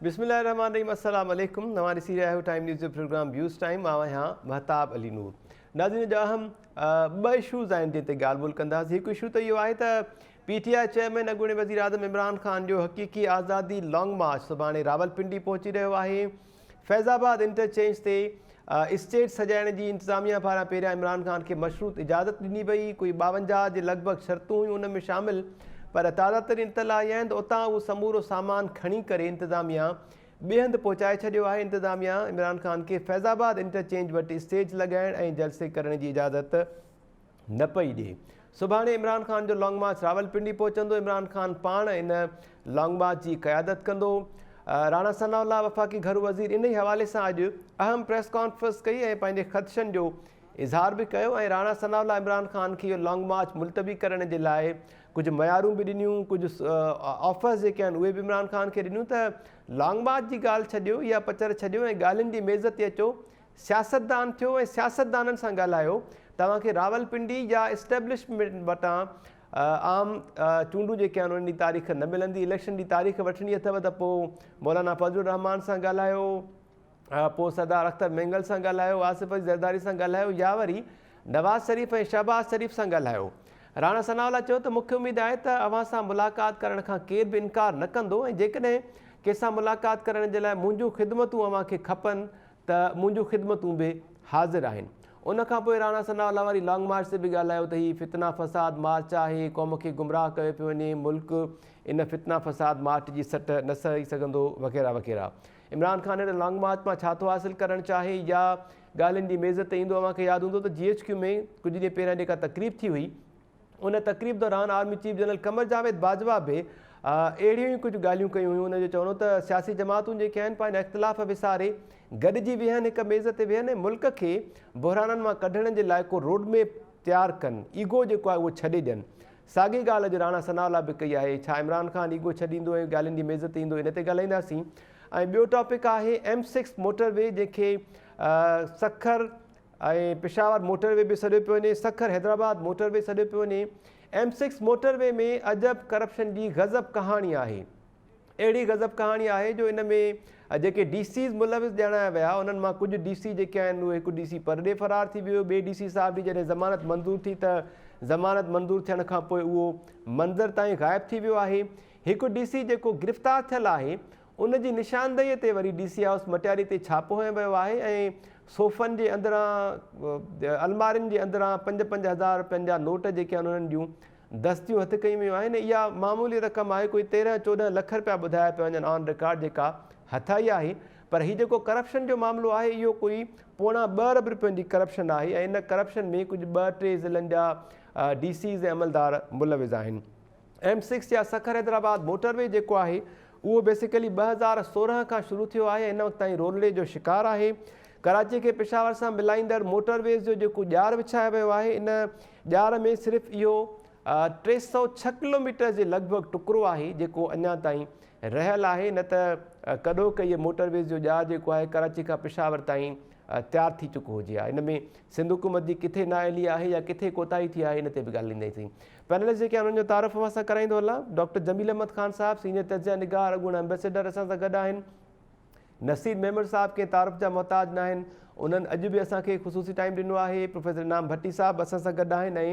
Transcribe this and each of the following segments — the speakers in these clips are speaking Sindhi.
بسم الله الرحمن الرحيم السلام عليڪم اوهان ڏسي رهيا آهيو ٽائيم نيوز جو پروگرام ويوز ٽائيم آئون آهيان مهتاب علي نور. ناظرين اڄ اهم ٻه اشوز آهن جن تي ڳالهه ٻولهه ڪنداسين. هڪ اشو ته اهو آهي ته پي ٽي I chairman اڳوڻي وزيراعظم عمران خان جو حقيقي آزادي لانگ مارچ سڀاڻي راولپنڊي پهچي رهيو آهي. فيض آباد انٽرچينج تي اسٽيج سجائڻ جي انتظاميا پاران پهريان عمران خان کي مشروط اجازت ڏني وئي، ڪوئي 52 جي لڳ ڀڳ شرطون هيون ان ۾ شامل، پر تازه ترين اطلاع اهي آهن ته اتان اهو سمورو سامان کڻي ڪري انتظاميا ٻئي هنڌ پهچائي ڇڏيو آهي، انتظاميا عمران خان کي فيض آباد انٽرچينج وٽ اسٽيج لڳائڻ ۽ جلسي ڪرڻ جي اجازت نه پئي ڏئي. سڀاڻي عمران خان جو لانگ مارچ راولپنڊي پهچندو، عمران خان پاڻ ان لانگ مارچ جي قيادت ڪندو. راڻا ثناء الله وفاقي گهرو وزير انهي حوالي سان اڄ اهم پريس ڪانفرنس ڪئي ۽ پنهنجي خدشن جو اظهار به ڪيو ۽ راڻا ثناء الله عمران خان کي اهو لانگ مارچ ملتوي ڪرڻ جي لاء ڪجهه معيارون به ڏنيون، ڪجهه آفرز جيڪي آهن اهي به عمران خان کي ڏنيون ته لانگ مارچ جي ڳالهه ڇڏيو، اها پچر ڇڏيو ۽ ڳالهين جي ميز تي اچو، سياستدان ٿيو ۽ سياستدانن سان ڳالهايو، توهان کي راولپنڊي يا اسٽيبلشمينٽ وٽان عام چونڊون جيڪي آهن انهن جي تاريخ نه ملندي، اليڪشن جي تاريخ وٺڻي اٿو ته پوء مولانا فضل الرحمان سان ڳالهايو، پوء سردار اختر مينگل سان ڳالهايو، آصف علي زرداري سان ڳالهايو يا وري نواز شريف ۽ شهباز شريف سان ڳالهايو. راڻا ثناء الله چيو ته مون کي اميد آهي ته اوهان سان ملاقات ڪرڻ کان ڪير به انڪار نه ڪندو ۽ جيڪڏهن ڪنهن سان ملاقات ڪرڻ جي لاء منهنجون خدمتون اوهان کي کپن ته منهنجون خدمتون به حاضر آهن. ان کان پوء راڻا ثناء الله واري لانگ مارچ تي به ڳالهايو ته هي فتنه فساد مارچ آهي، قوم کي گمراهه ڪيو پيو وڃي، ملڪ ان فتنه فساد مارچ جي سٽ نه سهي سگهندو وغيره وغيره. عمران خان هن لانگ مارچ مان ڇا ٿو حاصل ڪرڻ چاهي يا ڳالهين جي ميز تي ايندو؟ اوهان کي ياد هوندو ته جي ايڇ ڪيو ۾ ڪجهه ڏينهن پهريان جيڪا تقريب ٿي هئي ان تقريب دوران army chief general Qamar Javed Bajwa به اهڙيون ئي ڪجهه ڳالهيون ڪيون هيون. ان جو چوڻ هو ته سياسي جماعتون جيڪي آهن پنهنجا اختلاف وساري گڏجي ويهن، هڪ ميز تي ويهن ۽ ملڪ کي بحرانن مان ڪڍڻ جي لاء ڪو روڊ ميپ تيار ڪن، ايگو جيڪو آهي اهو ڇڏي ڏين. ساڳي ڳالهه اڄ راڻا ثناء الله به ڪئي آهي. ڇا عمران خان ايگو ڇڏيندو ۽ ڳالهين جي ميز تي ايندو ان تي ڳالهائينداسين ۽ ٻيو ٽاپڪ آهي ايم سڪس موٽر وي جنهن کي سکر ۽ پشاور موٽر وي به سڏيو پيو وڃي، سکر حيدرآباد موٽر وي سڏيو پيو وڃي. ايم سڪس موٽر وي ۾ عجب ڪرپشن جي غضب ڪهاڻي آهي. اهڙي غضب ڪهاڻي آهي جو ان ۾ جيڪي ڊي سيز ملوث ڄاڻايا ويا انهن مان ڪجهه ڊي سي جيڪي آهن اهي هڪ ڊي سي پرڏيهه فرار ٿي ويو، ٻئي ڊي سي صاحب جي جڏهن ضمانت منظور ٿي ته ضمانت منظور ٿيڻ کان پوء اهو منظر تائين غائب ٿي ويو آهي. هڪ ڊي سي جيڪو گرفتار ٿيل آهي ان جي نشاندهي تي وري ڊي سي هائوس مٽياري تي ڇاپو هنيو ويو آهي ۽ صوفن جي اندران المارين جي اندران پنج پنج هزار رپين جا نوٽ جيڪي آهن انهن جون دستيون هٿ ڪيون ويون آهن اها معمولي رقم آهي ڪوئي 13 14 لک رپيا ٻڌايا پيا وڃن آن رڪارڊ جيڪا هٿ آئي آهي پر هي جيڪو ڪرپشن جو معاملو آهي اهو ڪوئي پوڻا ٻه ارب رپين جي ڪرپشن آهي ۽ ان ڪرپشن ۾ ڪجهه ٻه ٽي ضلعن جا ڊي سيز ۽ عملدار ملوث آهن. ايم سڪس يا سکر حيدرآباد موٽر وي جيڪو آهي اهو بيسيڪلي 2016 کان شروع ٿيو آهي ۽ هن وقت تائين رولڙي جو شڪار آهي. ڪراچي کي پشاور سان ملائيندڙ موٽر ويز جو جيڪو ڄار وڇايو ويو آهي ان ڄار ۾ صرف اهو 306 ڪلوميٽر جي لڳ ڀڳ ٽڪرو آهي جيڪو اڃا تائين رهيل آهي نه ته ڪڏهوڪ اهي موٽر ويز جو ڄار جيڪو آهي ڪراچي کان پشاور تائين تيار ٿي چڪو هجي ها. ان ۾ سنڌ حڪومت جي ڪٿي نااهلي آهي يا ڪٿي ڪوتاهي ٿي آهي ان تي به ڳالهائينداسين. پينلسٽ جيڪي آهن انهن جو تعارف اوهان سان ڪرائيندو هلان. ڊاڪٽر جميل احمد خان صاحب سينيئر تجزيه نگار اڳوڻا ايمبيسيڊر اسان سان گڏ آهن. نصير ميمڻ صاحب ڪنهن تعارف جا محتاج ناهن انهن اڄ به اسان کي خصوصي ٽائيم ڏنو آهي. پروفيسر انعام ڀٽي صاحب اسان سان گڏ آهن ۽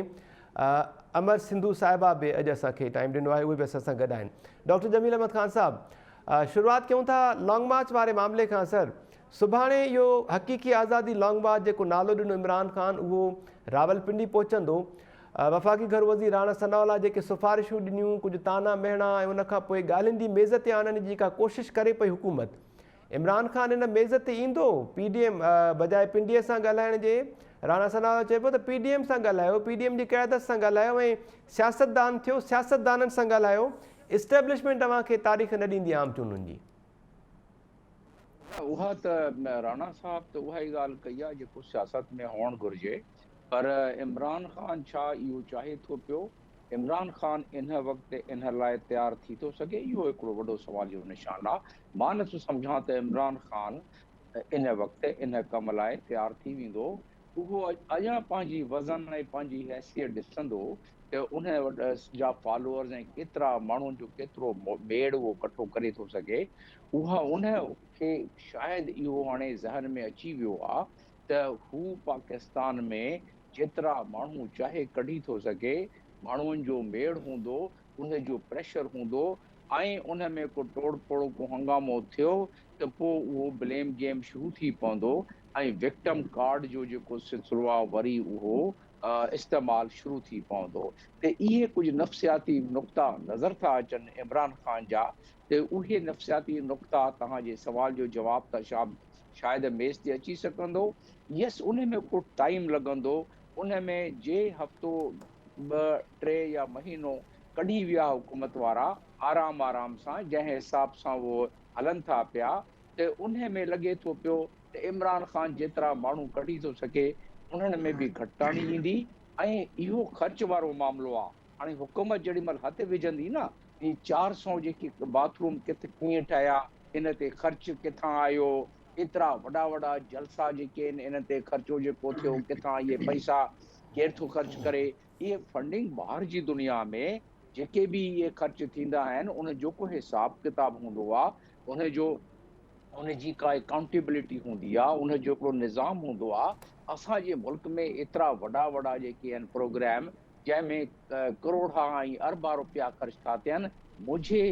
امر سنڌو صاحبه به اڄ اسان کي ٽائيم ڏنو آهي اهي به اسان سان گڏ آهن. ڊاڪٽر جميل احمد خان صاحب شروعات ڪيون ٿا لانگ مارچ واري معاملي کان سر سڀاڻي اهو حقيقي آزادي لانگ مارچ جيڪو نالو ڏنو عمران خان اهو راولپنڊي پهچندو. وفاقي گهرو وزير راڻا ثناء الله جيڪي سفارشون ڏنيون، ڪجهه طعنا مهڻا ۽ ان کان پوء ڳالهين جي ميز تي آڻڻ جي جيڪا ڪوشش ڪري پئي حڪومت، عمران خان ان ميز تي ايندو؟ پي ڊي ايم بجاء پنڊي سان ڳالهائڻ جي راڻا ثناء الله چئي پيو ته پي ڊي ايم سان ڳالهايو، پي ڊي ايم جي قيادت سان ڳالهايو ۽ سياستدان ٿيو، سياستدانن سان ڳالهايو، اسٽيبلشمينٽ اوهان کي تاريخ نه ڏيندي عام چونڊن جي. اها ته راڻا صاحب ته اها ئي ڳالهه ڪئي آهي جيڪو سياست ۾ هئڻ گهرجي پر عمران خان ڇا اهو چاهي ٿو پيو؟ عمران خان ان وقت ان لاء تيار ٿي ٿو سگهي؟ اهو هڪڙو وڏو سواليه نشان آهي. مان نٿو سمجهان ته عمران خان ان وقت ان ڪم لاء تيار ٿي ويندو. اهو اڃا پنهنجي وزن ۽ پنهنجي حيثيت ڏسندو. ته ان وٽ جا فالوورز ۽ ڪيترا ماڻهن جو ڪيترو ميڙ اهو ڪٺو ڪري ٿو سگهي، اها ان کي شايد اهو هاڻي ذهن ۾ اچي ويو آ ته هو پاڪستان ۾ جيترا ماڻهو چاهي ڪڍي ٿو سگهي، ماڻهن جو ميڙ هوندو، ان جو پريشر هوندو ۽ ان ۾ ڪو ٽوڙ ڦوڙ ڪو هنگامو ٿيو ته پوء اهو بليم گيم شروع ٿي پوندو ۽ وڪٽم ڪارڊ جو جيڪو سلسلو آ وري اهو استعمال شروع ٿي پوندو ته اهي ڪجهه نفسياتي نقطا نظر ٿا اچن عمران خان جا ته اهي نفسياتي نقطا توهان جي سوال جو جواب ته شايد ميز تي اچي سگهندو يس ان ۾ ڪو ٽائيم لڳندو ان ۾ جي هفتو ٻه ٽي يا مهينو ڪڍي ويا حڪومت وارا آرام آرام سان جنهن حساب سان اهو هلن ٿا پيا ته انهي ۾ لڳي ٿو پيو ته عمران خان جيترا ماڻهو ڪڍي ٿو سگهي انهن ۾ به گهٽتاڻي ايندي ۽ اهو خرچ وارو معاملو آ هاڻي حڪومت جيڏي مهل هٿ وجهندي نه هي 400 جيڪي باٿ روم ڪٿ ڪيئن ٺهيا ان تي خرچ ڪٿان آيو ايترا وڏا وڏا جلسا جيڪي آهن انهن تي خرچو جيڪو ٿيو ڪٿان اهي پئسا ڪير ٿو خرچ ڪري اهي فنڊنگ ٻاهر جي دنيا ۾ جيڪي به اهي خرچ ٿيندا آهن ان جو ڪو حساب ڪتاب هوندو آ ان جو ان جي ڪا اڪائونٽيبلٽي هوندي آ ان جو هڪڙو نظام هوندو آ اسان جي ملڪ ۾ ايترا وڏا وڏا جيڪي آهن پروگرام جنهن ۾ ڪروڙها ۽ اربها روپيا خرچ ٿا ٿين منهنجي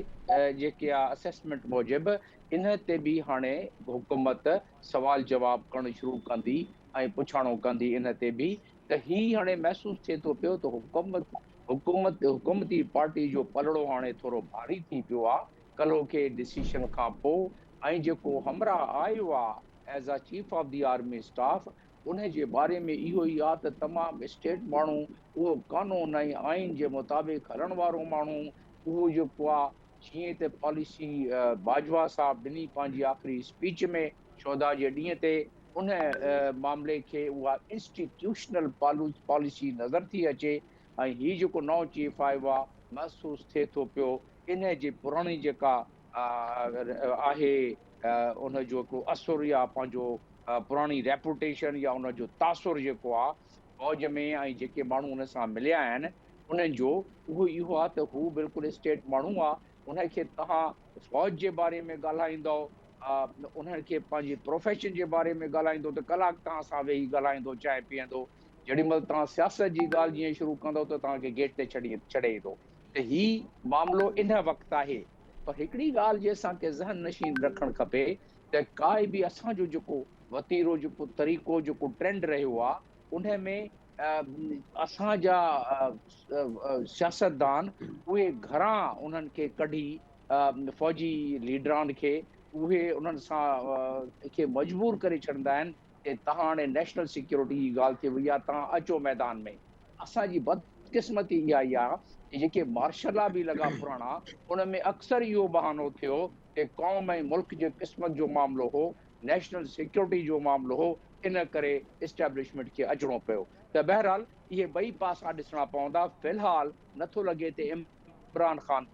جيڪي آ اسيسمينٽ موجب ان تي به هاڻي حڪومت سوال جواب ڪرڻ شروع ڪندي ۽ پڇاڻو ڪندي ان تي به ته هي هاڻي محسوس ٿئي ٿو پيو ته حڪومت حڪومت حڪومتي پارٽي جو پلڙو هاڻي ٿورو ڀاري ٿي پيو آ ڪلهوڪي ڊسيشن کان پو ۽ جيڪو همراهه آيو آ as a chief of the army staff ان جي باري ۾ اهو ئي آ ته تمام اسٽيٽ ماڻهو اهو قانون ۽ آئين جي مطابق هلڻ وارو ماڻهو اهو جيڪو آ جيئن ته پاليسي باجوا صاحب ڏني پنهنجي آخري اسپيچ ۾ شهداء جي ڏينهن تي ان معاملي کي اها انسٽيٽيوشنل پاليسي نظر ٿي اچي ۽ هي جيڪو نئون چيف آيو آ محسوس ٿئي ٿو پيو انهي جي پراڻي جيڪا آهي ان جو هڪڙو اثر يا پنهنجو پراڻي ريپوٽيشن يا ان جو تاثر جيڪو آ فوج ۾ ۽ جيڪي ماڻهو ان سان مليا آهن انهن جو اهو اهو آ ته هو بلڪل اسٽيٽ ماڻهو آ ان کي توهان فوج جي باري ۾ ڳالهائيندؤ انهن کي پنهنجي پروفيشن جي باري ۾ ڳالهائيندو ته ڪلاڪ توهان سان ويهي ڳالهائيندو چانهه پيئندو جيڏي مهل توهان سياست جي ڳالهه جيئن شروع ڪندؤ ته توهان کي گيٽ تي ڇڏي ڇڏي ايندو ته هي معاملو ان وقت آهي پر هڪڙي ڳالهه جي اسان کي ذهن نشين رکڻ کپي ته ڪائي به اسان جو جيڪو وتيرو جيڪو طريقو جيڪو ٽرينڊ رهيو آ ان ۾ اسان جا سياستدان اهي گهران انهن کي ڪڍي فوجي ليڊران کي اهي انهن سان کي مجبور ڪري ڇڏندا آهن ته تهان هاڻي نيشنل سيڪيورٽي جي ڳالهه ٿي وئي آهي تهان اچو ميدان ۾. اسان جي بدقسمتي اها ئي آهي ته جيڪي مارشل لا به لڳا پراڻا ان ۾ اڪثر اهو بهانو ٿيو ته قوم ۽ ملڪ جي قسمت جو معاملو هو، نيشنل سيڪيورٽي جو معاملو هو ان ڪري اسٽيبلشمينٽ کي اچڻو پيو ته بهرحال اهي ٻئي پاسا ڏسڻا پوندا في الحال نٿو لڳي ته عمران خان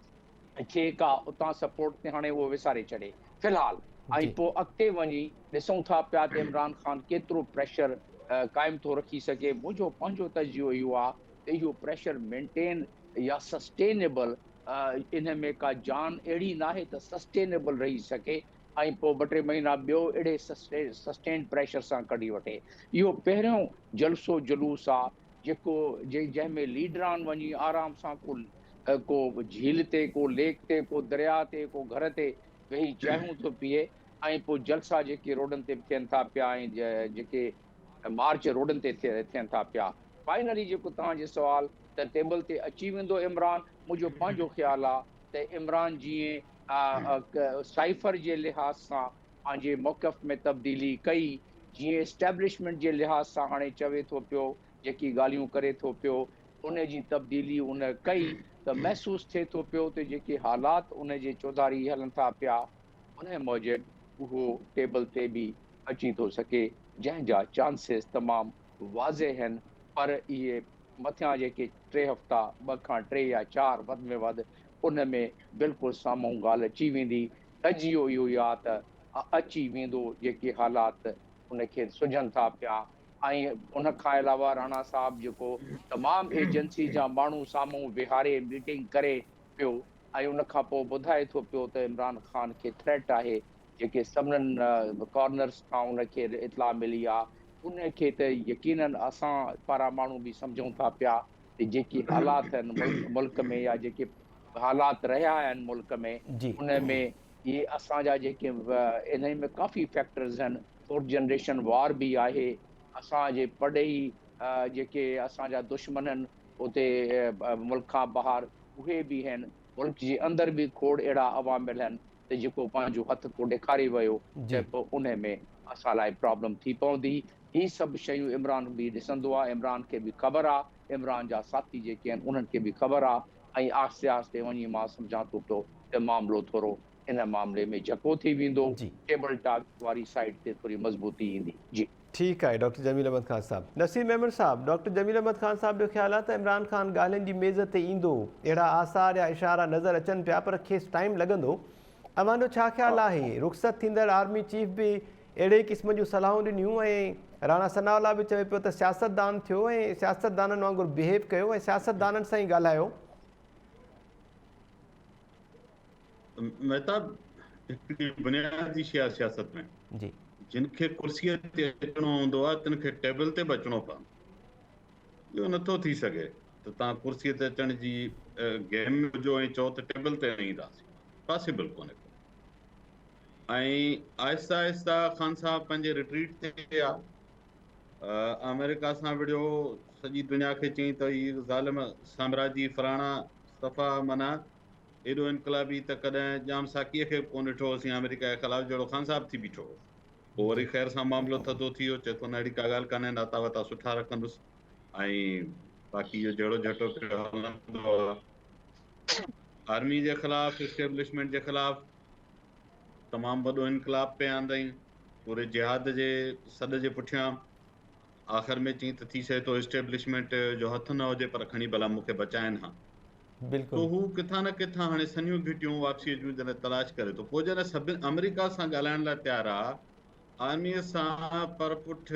کي ڪا اتان سپورٽ تي هاڻي اهو وساري ڇڏي في الحال ۽ پوء اڳتي وڃي ڏسون ٿا پيا ته عمران خان ڪيترو پريشر قائم ٿو رکي سگهي منهنجو پنهنجو تجزيو اهو آهي ته اهو پريشر مينٽين يا سسٽينيبل ان ۾ ڪا جان اهڙي ناهي ته سسٽينيبل رهي سگهي ۽ پوء ٻه ٽي مهينا ٻيو اهڙي سسٽينڊ پريشر سان ڪڍي وٺي اهو پهريون جلسو جلوس آهي جيڪو جنهن ۾ ليڊران وڃي آرام سان ڪو ڪو جهيل تي ڪو ليڪ تي ڪو درياء تي ڪو گهر تي ويهي چانهون ٿو پيئي ۽ پوء جلسا جيڪي روڊن تي به ٿين ٿا پيا ۽ جيڪي مارچ روڊن تي ٿين ٿا پيا. فائنلي جيڪو توهان جي سوال ته ٽيبل تي اچي ويندو عمران منهنجو پنهنجو خيال آ ته عمران جيئن سائفر جي لحاظ سان پنهنجي موقف ۾ تبديلي ڪئي، جيئن اسٽيبلشمينٽ جي لحاظ سان هاڻي چوي ٿو پيو، جيڪي ڳالهيون ڪري ٿو پيو، ان جي تبديلي ان ڪئي ته محسوس ٿئي ٿو پيو ته جيڪي حالات ان جي چوڌاري هلن ٿا پيا، ان موجب اهو ٽيبل تي به اچي ٿو سگهي، جنهن جا چانسز تمام واضح آهن، پر اهي مٿيان جيڪي ٽي هفتا، ٻه کان ٽي يا چار وڌ ۾ وڌ، ان ۾ بلڪل سامهون ڳالهه اچي ويندي تجزيو اهو ئي آ ته اچي ويندو جيڪي حالات ان کي سجهن ٿا پيا ۽ ان کان علاوه راڻا صاحب جيڪو تمام ايجنسي جا ماڻهو سامهون ويهاري ميٽنگ ڪري پيو ۽ ان کان پوء ٻڌائي ٿو پيو ته عمران خان کي ٿريٽ آهي جيڪي سڀنن ڪارنرز کان ان کي اطلاع ملي آ ان کي ته يقينن اسان پارا ماڻهو به سمجهون ٿا پيا ته جيڪي حالات آهن ملڪ ۾ يا جيڪي حالات رهيا آهن ملڪ ۾ ان ۾ اهي اسان جا جيڪي انهي ۾ ڪافي فيڪٽرز آهن فورٿ جنريشن وار به آهي اسان جي پرڏيهي جيڪي اسان جا دشمن آهن اتي ملڪ کان ٻاهر اهي به آهن ملڪ جي اندر به کوڙ اهڙا عوامل آهن ته جيڪو پنهنجو هٿ ڪو ڏيکاري ويو ته پوء انهي ۾ اسان لاء پرابلم ٿي پوندي هي سڀ شيون عمران به ڏسندو آهي عمران کي به خبر آهي عمران جا ساٿي جيڪي آهن انهن کي به خبر آهي ۽ آهستي آهستي وڃي مان سمجهان ٿو پيو ته معاملو ٿورو ان معاملي ۾ جهڪو ٿي ويندو، ٽيبل ٽاڪ واري سائيڊ تي ٿوري مضبوطي ايندي. جي. ٺيڪ آهي ڊاڪٽر جميل احمد خان صاحب. نصير ميمڻ صاحب، ڊاڪٽر جميل احمد خان صاحب جو خيال آهي ته عمران خان ڳالهين جي ميز تي ايندو، اهڙا آثار يا اشارا نظر اچن پيا پر کيس ٽائيم لڳندو. اوهان جو ڇا خيال آهي؟ رخصت ٿيندڙ آرمي چيف به اهڙي ئي قسم جون صلاحون ڏنيون ۽ راڻا ثناء الله به چوي پيو ته سياستدان ٿيو ۽ سياستدانن وانگر بهيو ڪيو ۽ سياستدانن سان ئي ڳالهايو. مهتاب هڪڙي بنيادي شيء آهي سياست ۾. جي. جن کي ڪرسيء تي اچڻو هوندو آهي تن کي ٽيبل تي به اچڻو پوندو. اهو نٿو ٿي سگهي ته توهان ڪرسيء تي اچڻ جي گيم ۾ هجو ۽ چئو ته ٽيبل تي نه اينداسين. پاسيبل ڪونهي ڪو. ۽ آهستي آهستي خان صاحب پنهنجي رٽريٽ تي آ آمريڪا سان وڙهيو سڄي دنيا کي چيائين ته هي ظالم سامراجي فلاڻا صفا معنيٰ ايڏو انقلابي ته ڪڏهن ڄام ساقيء کي به ڪونه ڏٺو هوسين آمريڪا جي خلاف جهڙو خان صاحب ٿي بيٺو هو. پوء وري خير سان معاملو ٿڌو ٿي ويو چئي ٿو نه اهڙي ڪا ڳالهه ڪانهي ناتا واتا سٺا رکندس ۽ باقي اهو جهڙو جهٽو پيو هلندو آ آرمي جي خلاف اسٽيبلشمينٽ جي خلاف تمام وڏو انقلاب پئي آندائين پوري جهاد جي سڏ جي پٺيان آخر ۾ چين ته ٿي سگهي ٿو اسٽيبلشمينٽ جو هٿ نه هجي پر کڻي ڀلا مون کي بچائن ها تو هو ڪٿان نه ڪٿان هاڻي سنيون گهٽيون واپسيء جون جڏهن تلاش ڪري ٿو پوء جڏهن سڀ آمريڪا سان ڳالهائڻ لاء تيار آ آرميء سان پر پٺ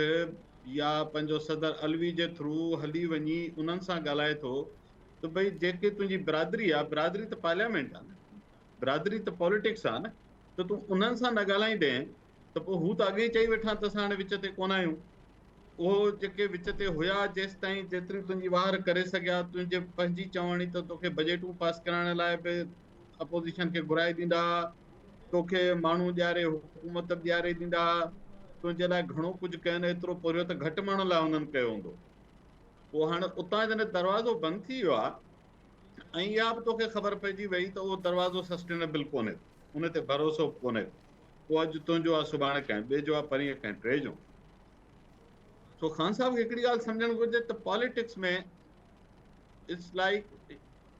يا پنهنجو صدر علوي جي ٿرو هلي وڃي انهن سان ڳالهائي ٿو ته ڀئي جيڪي تنهنجي برادري آ برادري ته پارليامينٽ آ نه برادري ته پاليٽڪس آ نه ته تون انهن سان نه ڳالهائيندين ته پوء هو ته اڳي ئي چئي ويٺا ته اسان هاڻي وچ تي ڪونه آهيون. اهو جيڪي وچ تي هيا جيستائين جيتري تنهنجي واهر ڪري سگهيا تنهنجي پنهنجي چوڻي ته توکي بجيٽون پاس ڪرائڻ لاء به اپوزيشن کي گهرائي ڏيندا ها، توکي ماڻهو ڏياري حڪومت به ڏياري ڏيندا ها، تنهنجي لاء گهڻو ڪجهه ڪين ايترو پورهيو ته گهٽ ماڻهن لاء هنن ڪيو هوندو. پوء هاڻي اتان جڏهن دروازو بند ٿي ويو آ ۽ اها به توکي خبر پئجي وئي ته اهو دروازو سسٽينيبل ڪونهي ڪو، ان تي ڀروسو به ڪونهي ڪو، اهو اڄ تنهنجو آهي سڀاڻي ڪنهن ٻئي جو آهي پرينء ڪنهن ٽئي جو. سو خان صاحب کي هڪڙي ڳالهه سمجهڻ گهرجي ته پاليٽڪس ۾ it's like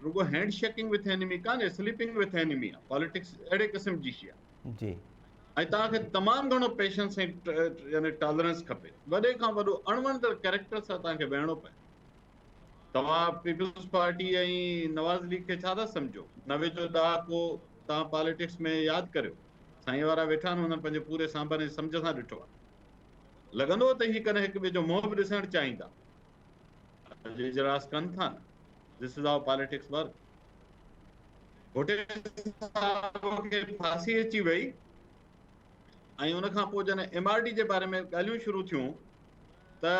رڳو هينڊ شيڪنگ وٿ اينيمي ڪانهي، سليپنگ وٿ اينيمي آهي، پاليٽڪس اهڙي قسم جي شيء آهي. جي. ۽ توهان کي تمام گهڻو پيشنس ۽ يعني ٽالرنس کپي، وڏي کان وڏو اڻوڻندڙ ڪيريڪٽر سان توهان کي ويهڻو پئي. توهان پيپلز پارٽي ۽ نواز ليگ کي ڇا ٿا سمجهو؟ 90 جو ڏهاڪو توهان پاليٽڪس ۾ ياد ڪريو. سائين وارا ويٺا آهن انهن پنهنجي پوري سانڀر ۽ سمجهه سان ڏٺو آهي. لڳندو هو ته هي ڪڏهن هڪ ٻئي جو منهن به ڏسڻ چاهيندا. اڄ اجلاس ڪن ٿا نه. This is how politics work. ڀٽي صاحب کي ڦاسي اچي وئي ۽ ان کان پوء جڏهن ايم آر ڊي جي باري ۾ ڳالهيون شروع ٿيون ته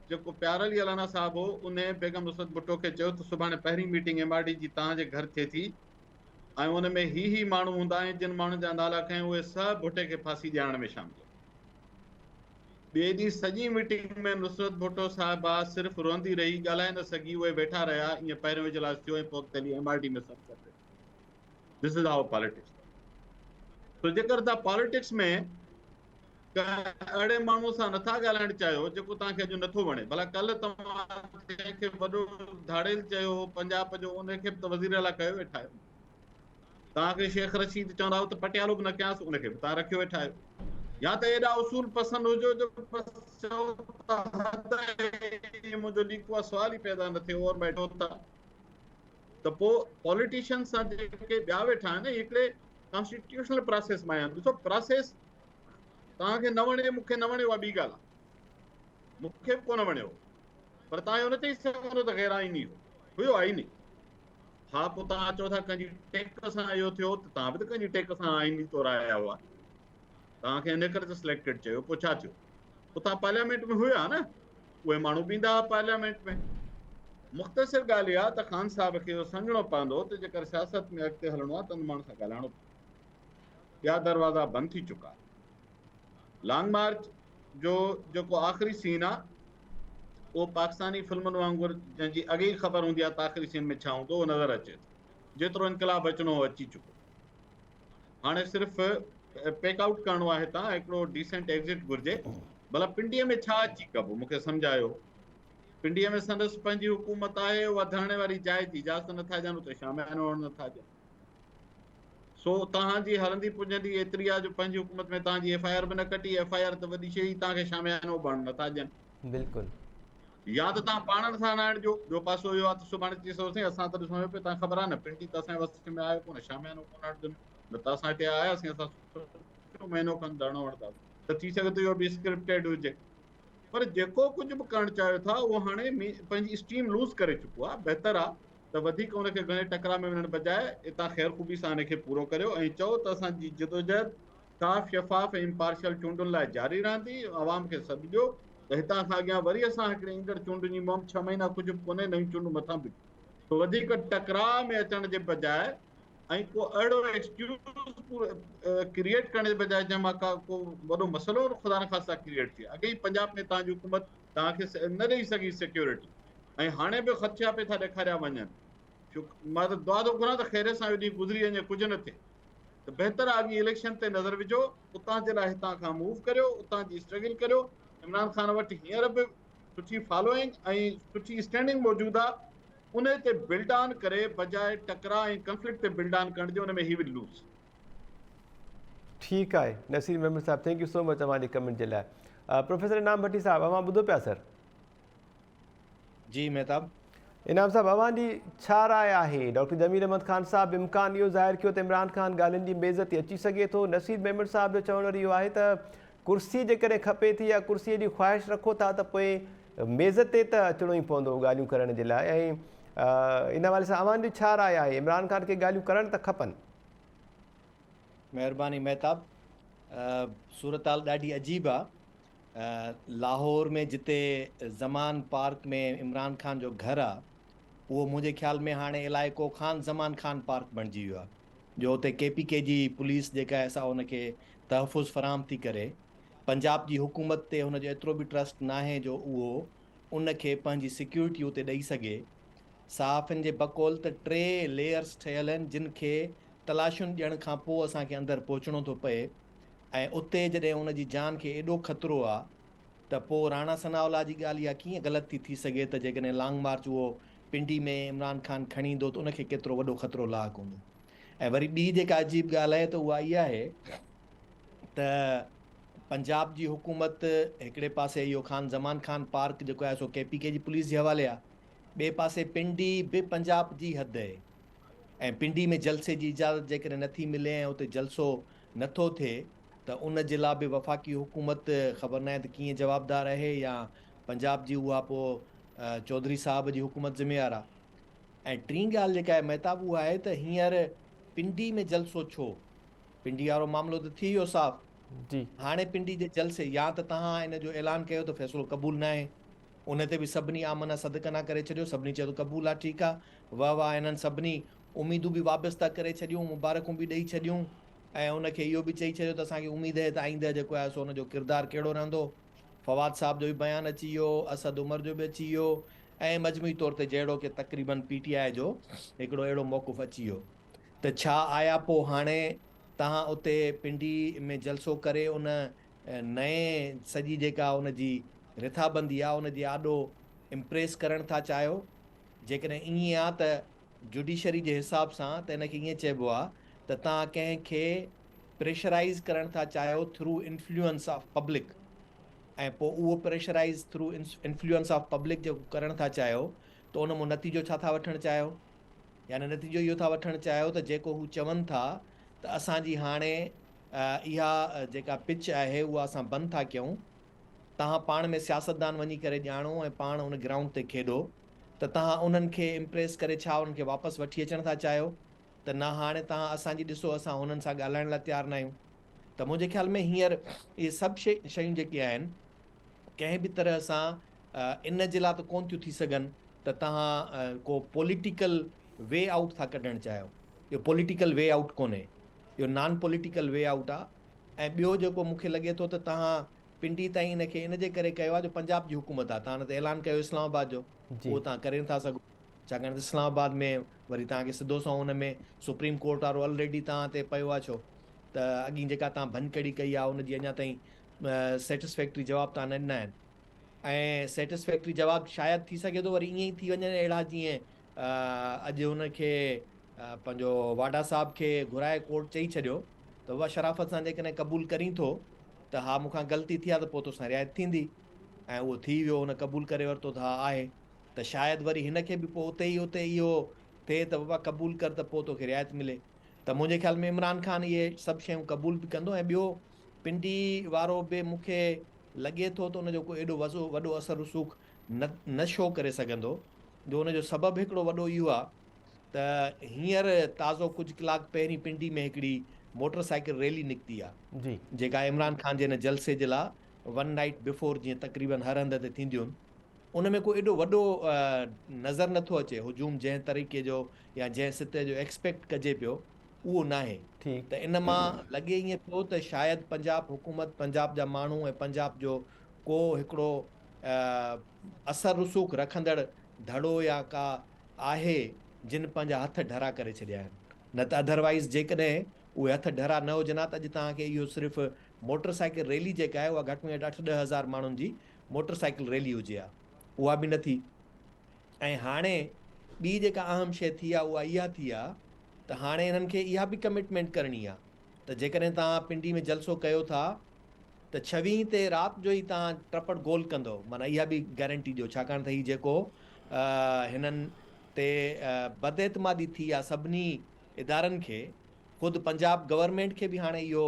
جيڪو پيار علي الانا صاحب هو انهي بيگم نصرت ڀٽو کي چيو ته سڀاڻي پهرين ميٽنگ ايم آر ڊي جي توهان جي گهر ٿئي ٿي ۽ ان ۾ هي هي ماڻهو هوندا ۽ جن ماڻهن جا نالا کنيو اهي سڀ ڀٽي کي ڦاسي ڏيارڻ ۾ شامل آهن. ٻئي ڏينهن سڄي ميٽنگ ۾ نصرت ڀٽو صاحبه صرف روئندي رهي ڳالهائي نه سگهي اهي ويٺا رهيا ائين پهريون اجلاس ٿيو ۽ پوء اڳتي هلي ايم آر ڊي ۾ سڀ گڏ رهيا. This is how politics works. سو جيڪر توهان پاليٽڪس ۾ ڪنهن اهڙي ماڻهوء سان نٿا ڳالهائڻ چاهيو جيڪو توهان کي اڄ نٿو وڻي. ڀلا ڪلهه توهان جنهن کي وڏو ڌاڙيل چيو هو پنجاب جو ان کي به ته وزير اعليٰ ڪيو ويٺا آهيو. توهان کي شيخ رشيد چوندا هو ته پٽيالو به نه ڪيانس ان کي به توهان رکيو ويٺا آهيو. يا ته ايڏا اصول پسند هجو جو بس چئو ته حد آهي هي منهنجو ليڪو آهي سوال ئي پيدا نه ٿئي اور مائي ٿا ته پوء پاليٽيشنز سان جيڪي ٻيا ويٺا آهن اهي هڪڙي ڪانسٽيٽيوشنل پراسيس مان آيا آهن. ڏسو پراسيس توهان کي نه وڻي مون کي نه وڻي اها ٻي ڳالهه آهي. مون کي به ڪونه وڻيو هو. پر توهان اهو نه چئي سگهندو ته غير آئيني هو. هيو آئيني. ها پوء توهان چئو ٿا ڪنهن جي ٽيڪ سان اهو ٿيو ته توهان به ته ڪنهن جي ٽيڪ سان آئيني طور آيا هئا. توهان کي ان ڪري ته سليڪٽيڊ چيو. پوء ڇا ٿيو؟ پوء توهان پارليامينٽ ۾ هيا نه؟ اهي ماڻهو به ايندا هئا پارليامينٽ ۾. مختصر ڳالهه اها ته خان صاحب کي اهو سمجهڻو پوندو ته جيڪر سياست ۾ اڳتي هلڻو آهي ته ان ماڻهن سان ڳالهائڻو پوندو. ٻيا دروازا بند ٿي چڪا. لانگ مارچ جو جيڪو آخري سين آهي اهو پاڪستاني فلمن وانگر جنهن جي اڳي ئي خبر هوندي آهي ته آخري سين ۾ ڇا هوندو اهو نظر اچي ٿو. جيترو انقلاب اچڻو هو اچي چڪو. هاڻي صرف پيڪ آئوٽ ڪرڻو آهي هتان هڪڙو ڊيسنٽ ايگزٽ گهرجي. ڀلا پنڊيء ۾ ڇا اچي ڪبو مون کي سمجهايو. پنڊيء ۾ سندس پنهنجي حڪومت آهي اها ڌرڻي واري جاء جي اجازت نٿا ڏين اتي شاميانو هڻڻ نٿا ڏين. سو توهان جي هلندي پڄندي ايتري آهي جو پنهنجي حڪومت ۾ توهان جي ايف I R به نه ڪٽي، ايف I R ته وڏي شيء ئي توهان کي شاميانو به هڻڻ نٿا ڏين. بلڪل. يا ته توهان پاڻ نٿا هڻائڻ ڏيو، ٻيو پاسو اهو آهي ته سڀاڻي چئي سگهو سائين اسان ته ڏسون آيو پيو توهان کي خبر آهي نه پنڊي ته اسان جي وس ۾ آيو ڪونه شاميانو ڪونه هڻڻ ڏنو نه ته اسان هتي آياسين اسان سوچيو مهينو کن ڌرڻو هڻنداسين ته ٿي سگهي ٿو اهو به اسڪرپٽيڊ هجي پر جيڪو ڪجهه به ڪرڻ چاهيو ٿا اهو هاڻي پنهنجي اسٽيم لوز ڪري چڪو آهي بهتر آهي ته وڌيڪ ان کي گهڻي ٽڪراء ۾ وڃڻ بجاء اتان خير خوبي سان ان کي پورو ڪريو ۽ چئو ته اسان جي جدوجهد صاف شفاف ۽ امپارشل چونڊن لاء جاري رهندي، عوام کي سڏ ڏيو ته هتان کان اڳيان وري اسان هڪڙي ايندڙ چونڊن جي مهم ڇهه مهينا ڪجهه به ڪونهي نيون چونڊون مٿان بيٺيون سو وڌيڪ ٽڪراء ۾ اچڻ جي بجاء ۽ ڪو اهڙو ايڪسڪيوز ڪريئيٽ ڪرڻ جي بجاء جنهن مان ڪا ڪو وڏو مسئلو خدا نخواسته ڪريئيٽ ٿئي اڳي ئي پنجاب ۾ توهان جي حڪومت توهان کي نه ڏئي سگهي سيڪيورٽي ۽ هاڻي به خدشا پئي ٿا ڏيکاريا وڃن مان ته دعا ٿو گهران ته خير سان اهو ڏينهن گذري وڃي ڪجهه نه ٿئي ته بهتر آهي اڳي اليڪشن تي نظر وجهو اتان جي لاء هتان کان موو ڪريو اتان جي اسٽرگل ڪريو عمران خان وٽ هينئر به سٺي فالوئنگ ۽ سٺي اسٽينڊنگ موجود آهي ان تي بلڊ آن ڪري بجاء ٽڪراء ۽ ڪنفلڪٽ تي بلڊ آن ڪرڻ جي ان ۾ هي ول لوز. ٺيڪ آهي نصير ميمڻ صاحب thank you سو مچ اوهان جي ڪمينٽ جي لاء پروفيسر انعام ڀٽي صاحب اوهان ٻڌو پيا سر. جي مهتاب. انعام صاحب اوهان جي ڇا راء آهي ڊاڪٽر جميل احمد خان صاحب امڪان اهو ظاهر ڪيو ته عمران خان ڳالهين جي ميز تي اچي سگهي ٿو نصير ميمڻ صاحب جو چوڻ وري اهو آهي ته ڪرسي جيڪڏهن کپي ٿي يا ڪرسي جي خواهش رکو ٿا ته پوء ميز تي ته اچڻو ئي پوندو ڳالهيون ڪرڻ جي لاء ۽ ان حوالي سان اوهان جي ڇا راء آهي عمران خان کي ڳالهيون ڪرڻ ته کپن. مهرباني مهتاب صورتحال ڏاڍي عجيب آ لاهور ۾ جتي زمان پارڪ ۾ عمران خان جو گهر آ اهو منهنجي خيال ۾ هاڻي علائقو خان زمان خان پارڪ بڻجي ويو آ جو اتي ڪي پي ڪي جي پوليس جيڪا آهي سا ان کي تحفظ فراهم ٿي ڪري پنجاب جي حڪومت تي هن جو ايترو به ٽرسٽ ناهي جو اهو ان کي پنهنجي سيڪيورٽي اتي ڏئي سگهي صحافين جي بقول ته ٽي ليئرس ٺهيل آهن جن کي تلاشين ڏيڻ کان پوء اسان کي اندر پهچڻو ٿو پئي ۽ اتي جڏهن ان جي جان کي ايڏو خطرو آ ته پوء راڻا ثناء الله جي ڳالهه اها ڪيئن غلط ٿي ٿي سگهي ته جيڪڏهن لانگ مارچ اهو پنڊي ۾ عمران خان کڻي ايندو ته ان کي ڪيترو وڏو خطرو لاحق هوندو ۽ وري ٻي جيڪا عجيب ڳالهه آهي ته اها اها آهي ته پنجاب جي حڪومت هڪڙي پاسي اهو خان زمان خان پارڪ جيڪو آهي سو ڪي پي ڪي جي پوليس جي حوالي آ ٻئي پاسي پنڊي به پنجاب جي حد آهي ۽ پنڊي ۾ جلسي جي اجازت جيڪڏهن نٿي ملي ۽ اتي جلسو نٿو ٿئي ته ان جي لا به وفاقي حڪومت خبر ناهي ته ڪيئن جوابدار اهي يا پنجاب جي اها پوء چوڌري صاحب جي حڪومت ذميوار آ ۽ ٽين ڳالهه جيڪا آهي مهتاب اها آهي ته هينئر پنڊي ۾ جلسو ڇو؟ پنڊي وارو معاملو ته ٿي ويو صاف جي. هاڻي پنڊي جي جلسي يا ته توهان ان جو اعلان ڪيو ته فيصلو قبول ناهي ان تي به سڀني آمنا صدقنا ڪري ڇڏيو سڀني چيو ته قبول آ ٺيڪ آ واه واه انهن سڀني اميدون به وابسته ڪري ڇڏيون، مبارڪون به ڏئي ڇڏيون ۽ ان کي اهو به چئي ڇڏيو ته اسان کي اميد اهي ته آئنده جيڪو آهي سو ان جو ڪردار ڪهڙو رهندو. فواد صاحب جو به بيان اچي ويو، اسد عمر جو به اچي ويو ۽ مجموعي طور تي جهڙو ڪي تقريبن پي ٽي آء جو هڪڙو اهڙو موقف اچي ويو ته ڇا آيا پوء هاڻي توهان اتي پنڊي ۾ جلسو ڪري ان نئين سڄي جيڪا ان جي رٿابندي آهي ان جي آڏو امپريس ڪرڻ ٿا چاهيو؟ جيڪڏهن ائين آ ته جوڊيشري جي حساب سان ته ان کي ائين چئبو آ ته توهان ڪنهن کي پريشرائيز ڪرڻ ٿا چاهيو ٿرو انفلوئنس آف پبلڪ ۽ پوء اهو pressurise through influence of public جيڪو ڪرڻ ٿا چاهيو ته ان مون نتيجو ڇا ٿا وٺڻ چاهيو يعني نتيجو اهو ٿا وٺڻ چاهيو ته جيڪو هو چون ٿا ته اسان جي هاڻي اها جيڪا پچ آهي اها اسان بند ٿا ڪيون. توهان پاڻ ۾ سياستدان وڃي ڪري ڄاڻو ۽ پاڻ ان گرائونڊ تي کيڏو ته توهان انهن کي امپريس ڪري ڇا انهن کي واپس وٺي اچڻ ٿا چاهيو ته نه هاڻي توهان اسان جي ڏسو اسان هنن سان ڳالهائڻ لاء تيار ناهيون ته منهنجي خيال ۾ هينئر اهي سڀ شيون جيڪي آهن ڪنهن به طرح سان ان جي لاء ته ڪون ٿيون ٿي سگهن ته توهان ڪو پوليٽيڪل وي آئوٽ ٿا ڪڍڻ چاهيو اهو پوليٽيڪل وي آئوٽ ڪونهي اهو نان پوليٽيڪل وي آئوٽ آهي ۽ ٻيو جيڪو مون کي لڳي ٿو ته توهان پنڊي تائين ان کي ان جي ڪري ڪيو آهي جو پنجاب جي حڪومت آهي توهان نه ته اعلان ڪيو اسلام آباد جو اهو توهان ڪري نٿا سگهو ڇاڪاڻ ته اسلام آباد ۾ وري توهان کي سڌو سنئون ان ۾ سپريم ڪورٽ وارو الريڊي توهان تي پيو آهي ڇو ته اڳين جيڪا توهان ڀڃڪڙي ڪئي آهي ان جي اڃا تائين سيٽسفيڪٽري جواب توهان نه ڏنا آهن ۽ سيٽسفيڪٽري جواب شايد ٿي سگهي ٿو وري ائين ئي ٿي وڃن اهڙا جيئن اڄ هن کي پنهنجو واڍا صاحب کي گهرائي ڪورٽ چئي ڇڏيو ته بابا شرافت سان جيڪڏهن قبول ڪرين ٿو ته ها مون کان غلطي ٿي آهي ته پوء توسان رعايت ٿيندي ۽ اهو ٿي ويو هن قبول ڪري ورتو ته ها آهي ته شايد وري هن کي به پوء اتي ئي اتي اهو ٿئي ته بابا قبول ڪر ته پوء توکي رعايت ملي ته منهنجي خيال ۾ عمران خان اهي سڀ شيون قبول به ڪندو ۽ ٻيو پنڊي وارو به مون کي لڳي ٿو ته ان جو ڪو ايڏو وڏو اثر رسوخ نه نه شو ڪري سگهندو جو ان جو سبب هڪڙو وڏو اهو آهي ته هينئر تازو ڪجهه ڪلاڪ پهرين پنڊي ۾ هڪڙي موٽر سائيڪل ريلي نڪتي آهي جيڪا عمران خان جي هن جلسي جي لا ون نائيٽ بفور جيئن تقريبن هر هنڌ تي ٿينديون ان ۾ ڪو ايڏو وڏو نظر نٿو اچي هجوم جنهن طريقي جو يا جنهن سطح جو ايڪسپيڪٽ ڪجي پيو اهو ناهي ته ان مان لڳي ائين پيو ته شايد پنجاب حڪومت پنجاب جا ماڻهو ۽ پنجاب جو ڪو هڪڙو اثر رسوخ رکندڙ ڌڙو يا ڪا آهي جن پنهنجا هٿ ڍرا ڪري ڇڏيا آهن نه ته اڌروائيز جيڪڏهن اهي هٿ ڍرا نه هجن ها ته اڄ توهان کي اهو صرف موٽر سائيڪل ريلي جيڪا آهي اها گهٽ ۾ گهٽ اٺ ڏهه هزار ماڻهن جي موٽر سائيڪل ريلي هجي ها اها به نه ٿي ۽ هاڻي ٻي جيڪا اهم شيء ٿي آهي اها اها ٿي آهي ته هاڻي انهن کي اها به ڪمٽمينٽ ڪرڻي آهي ته جيڪڏهن توهان پنڊي ۾ جلسو ڪيو ٿا ته ڇويهين تي رات جو ئي توهان ٽپڙ گول ڪندؤ معنيٰ اها به گئرنٽي ڏيو ڇاڪاڻ ته هي جيڪو هنن تي بداعتمادي ٿي آهي سڀني ادارن کي خود پنجاب گورنمينٽ کي به هاڻي اهو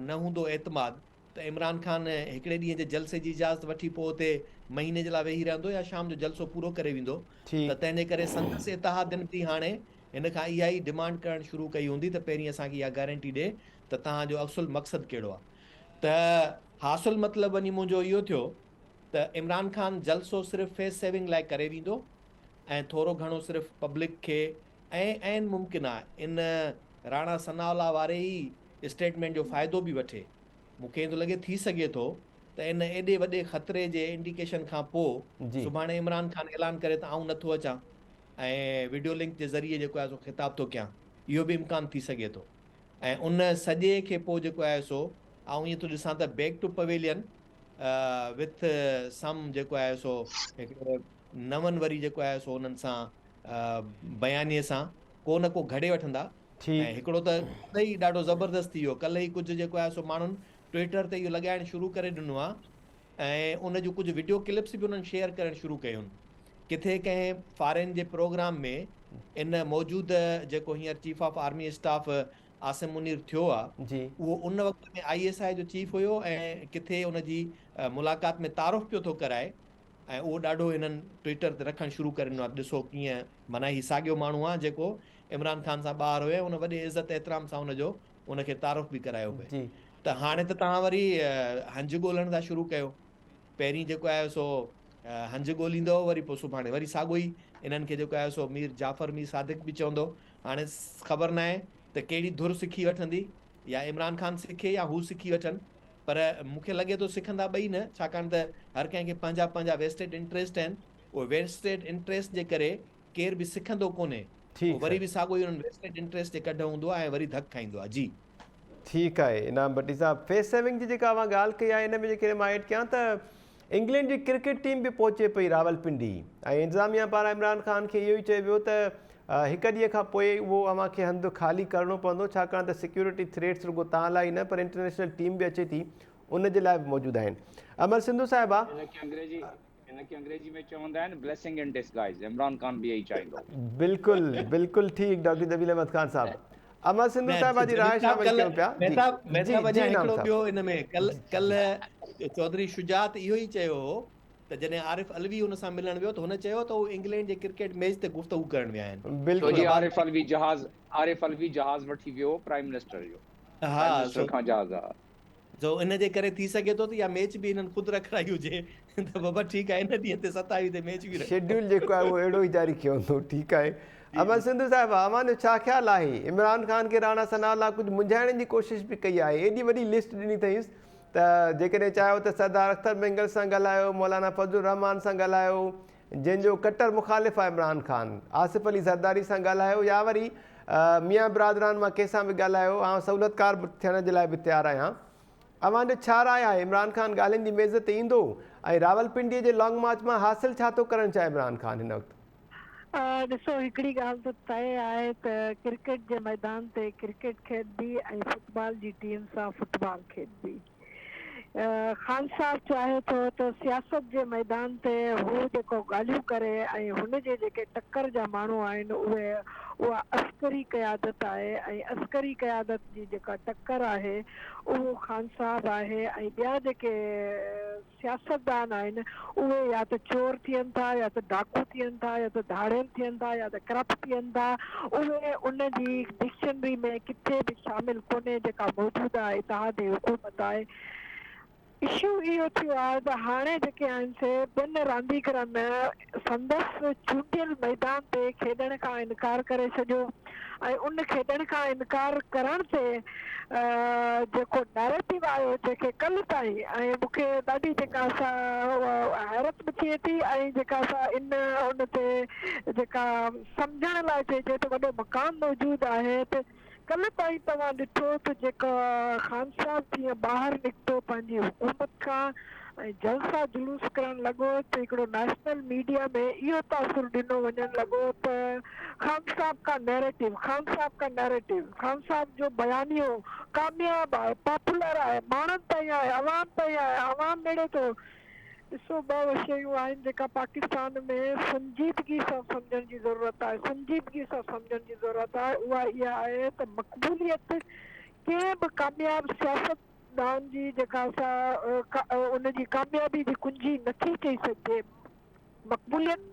نه هوندو اعتماد ته عمران خان هڪڙي ڏينهن جي جلسي جي اجازت وٺي پوء اتي مهيني جي لاء ويهي رهندو يا شام جو جلسو پورو ڪري ويندو ته تنهن جي ڪري سندس اتحادين به هاڻي هن کان اها ئي ڊمانڊ ڪرڻ شروع ڪئي هوندي ته پهرين اسان کي اها گئرنٽي ڏي ته توهان جو اصل مقصد ڪهڙو آهي ته حاصل مطلب وڃي منهنجو اهو ٿيو ته عمران خان جلسو صرف فيس سيونگ لاء ڪري ويندو ۽ ٿورو گهڻو صرف پبلڪ کي ۽ عين ممڪن آهي ان راڻا ثناء الله واري ئي اسٽيٽمينٽ جو فائدو به وٺي مون کي ائين ٿو لڳي ٿي سگهي ٿو ته ان ايڏي وڏي خطري جي انڊيڪيشن کان پوء سڀاڻي عمران خان اعلان ڪري ته آئون نٿو اچان ۽ وڊيو لنڪ جي ذريعي جيڪو آهي سو خطاب ٿو ڪيان اهو به امڪان ٿي سگهي ٿو ۽ ان سڄي کي پوء جيڪو آهي سو آئون ائين ٿو ڏسان ته بيڪ ٽو پويلين وٿ سم جيڪو آهي سو هڪڙو نون وري جيڪو آهي سو انهن سان بيانيي سان ڪو نه ڪو گهڙي وٺندا ۽ هڪڙو ته ڪلهه ئي ڏاڍو زبردست ٿي ويو ڪلهه ئي ڪجهه جيڪو آهي سو ماڻهن ٽوئيٽر تي اهو لڳائڻ شروع ڪري ڏنو آهي ۽ ان جون ڪجهه وڊيو ڪلپس به انهن شيئر ڪرڻ شروع ڪيون ڪٿي ڪنهن فارين جي پروگرام ۾ ان موجوده جيڪو هينئر chief of army staff Asim Munir ٿيو آ اهو ان وقت ۾ I S I جو چيف هيو ۽ ڪٿي ان جي ملاقات ۾ تعارف پيو ٿو ڪرائي ۽ اهو ڏاڍو هنن ٽوئيٽر تي رکڻ شروع ڪري ڏنو آ ته ڏسو ڪيئن معنيٰ هي ساڳيو ماڻهو آ جيڪو عمران خان سان ٻاهر هيو ۽ ان وڏي عزت احترام سان ان جو ان کي تعارف به ڪرايو پئي ته هاڻي ته توهان وري هنج ڳولڻ ٿا شروع ڪيو پهرين جيڪو آهي سو هنج ڳوليندو وري پوء سڀاڻي وري ساڳو ئي انهن کي جيڪو آهي سو مير جعفر مير صادق به چوندو هاڻي خبر ناهي ته ڪهڙي ڌر سکي وٺندي يا عمران خان سکي يا هو سکي وٺن پر مون کي لڳي ٿو سکندا ٻئي نه ڇاڪاڻ ته هر ڪنهن کي پنهنجا پنهنجا ويسٽيڊ انٽريسٽ آهن اهي ويسٽيڊ انٽريسٽ جي ڪري ڪير به سکندو ڪونهي پوء وري به ساڳو ئي انهن ويسٽيڊ انٽريسٽ جي ڪڍ هوندو آهي ۽ وري ڌڪ کائيندو آهي جي. ٺيڪ آهي انعام ڀٽي صاحب فيس سيونگ جي جيڪا اوهان ڳالهه ڪئي آهي ان ۾ جيڪڏهن مان ايڊ ڪيان ته انگلينڊ جي ڪرڪيٽ ٽيم به پهچي پئي راولپنڊي ۽ انتظاميا پاران عمران خان کي اهو ئي چيو ويو ته هڪ ڏينهن کان پوء اهو اوهان کي هنڌ خالي ڪرڻو پوندو ڇاڪاڻ ته سيڪيورٽي ٿريٽس رڳو توهان لاء ئي نه پر انٽرنيشنل ٽيم به اچي ٿي ان جي لاء به موجود آهن امر سنڌو صاحبه. ان کي انگريزي ان کي انگريزي ۾ چوندا آهن Blessing in Disguise Imran Khan به اهي چاهيندو. بلڪل بلڪل ٺيڪ ڊاڪٽر جميل احمد خان صاحب امر سنڌو صاحب جي راء شامل ڪيون پيا جي جي مهتاب اڃا هڪڙو ٻيو ان ۾ ڪل ڪل چوڌري شجاعت اهو ئي چيو هو ته جڏهن عارف علوي هن سان ملڻ ويو ته هن چيو ته هو انگلينڊ جي ڪرڪيٽ ميچ تي گفتگو ڪرڻ ويا آهن. ڇو جي عارف علوي جهاز عارف علوي جهاز وٺي ويو هو پرائم منسٽر جو پرائم منسٽر کان جهاز ها. سو ان جي ڪري ٿي سگهي ٿو ته اها ميچ به هنن خود رکرائي هجي ته بابا ٺيڪ آهي ان ڏينهن تي 27 تي ميچ به رکو. شيڊيول جيڪو آهي اهو اهڙو ئي جاري ڪيو هوندو. ٺيڪ آهي امر سنڌو صاحب اوهان جو ڇا خيال آهي عمران خان کي راڻا ثناء الله ڪجهه منجهائڻ جي ڪوشش به ڪئي آهي ايڏي وڏي لسٽ ڏني اٿئينس ته جيڪڏهن چاهيو ته سردار اختر مينگل سان ڳالهايو، مولانا فضل الرحمان سان ڳالهايو، جنهن جو ڪٽر مخالف آهي عمران خان، آصف علي زرداري سان ڳالهايو يا وري ميان برادران مان ڪنهن سان به ڳالهايو، آئون سهولتڪار ٿيڻ جي لاء به تيار آهيان. اوهان جو ڇا راء آهي عمران خان ڳالهين جي ميز تي ايندو ۽ راولپنڊي جي لانگ مارچ مان حاصل ڇا ٿو ڪرڻ چاهي عمران خان هن وقت؟ ڏسو هڪڙي ڳالهه ته طئي آهي ته ڪرڪيٽ جي ميدان تي ڪرڪيٽ کيڏبي ۽ فٽبال جي ٽيم سان فٽبال کيڏبي. خان صاحب چاهي ٿو ته سياست جي ميدان تي هو جيڪو ڳالهيون ڪري ۽ هن جي جيڪي ٽڪر جا ماڻهو آهن اهي اها عسڪري قيادت آهي ۽ عسڪري قيادت جي جيڪا ٽڪر آهي اهو خان صاحب آهي ۽ ٻيا جيڪي سياستدان آهن اهي يا ته چور ٿين ٿا يا ته ڊاڪو ٿين ٿا يا ته ڌاڙيل ٿين ٿا يا ته ڪرپٽ ٿين ٿا اهي ان جي ڊڪشنري ۾ ڪٿي به شامل ڪونهي جيڪا موجوده اتحادي حڪومت آهي اشو اهو ٿيو آهي ته هاڻي جيڪي آهن سي ٻين رانديگرن سندس چونڊيل ميدان تي کيڏڻ کان انڪار ڪري ڇڏيو ۽ ان کيڏڻ کان انڪار ڪرڻ تي جيڪو نيريٽو آيو جنهن کي ڪلهه تائين ۽ مون کي ڏاڍي جيڪا سا حيرت به ٿئي ٿي ۽ جيڪا سا ان ان تي جيڪا سمجهڻ لاء چئجي ته وڏو مقام موجود آهي ته ڪلهه تائين توهان ڏٺو ته جيڪا خان صاحب جيئن ٻاهر نڪتو پنهنجي حڪومت کان ۽ جلسا جلوس ڪرڻ لڳو ته هڪڙو نيشنل ميڊيا ۾ اهو تاثر ڏنو وڃڻ لڳو ته خان صاحب ڪا نيريٽو، خان صاحب ڪا نيريٽو، خان صاحب جو بيانيو ڪامياب آهي، پاپولر آهي، ماڻهن تائين آهي، عوام تائين آهي، عوام ميڙي ٿو. ڏسو ٻه شيون آهن جيڪا پاڪستان ۾ سنجيدگي سان سمجهڻ جي ضرورت آهي، سنجيدگي سان سمجهڻ جي ضرورت آهي اها اها آهي ته مقبوليت ڪنهن به ڪامياب سياست دان جي جيڪا سا ان جي ڪاميابي جي ڪنجي نٿي چئي سگهجي. مقبوليت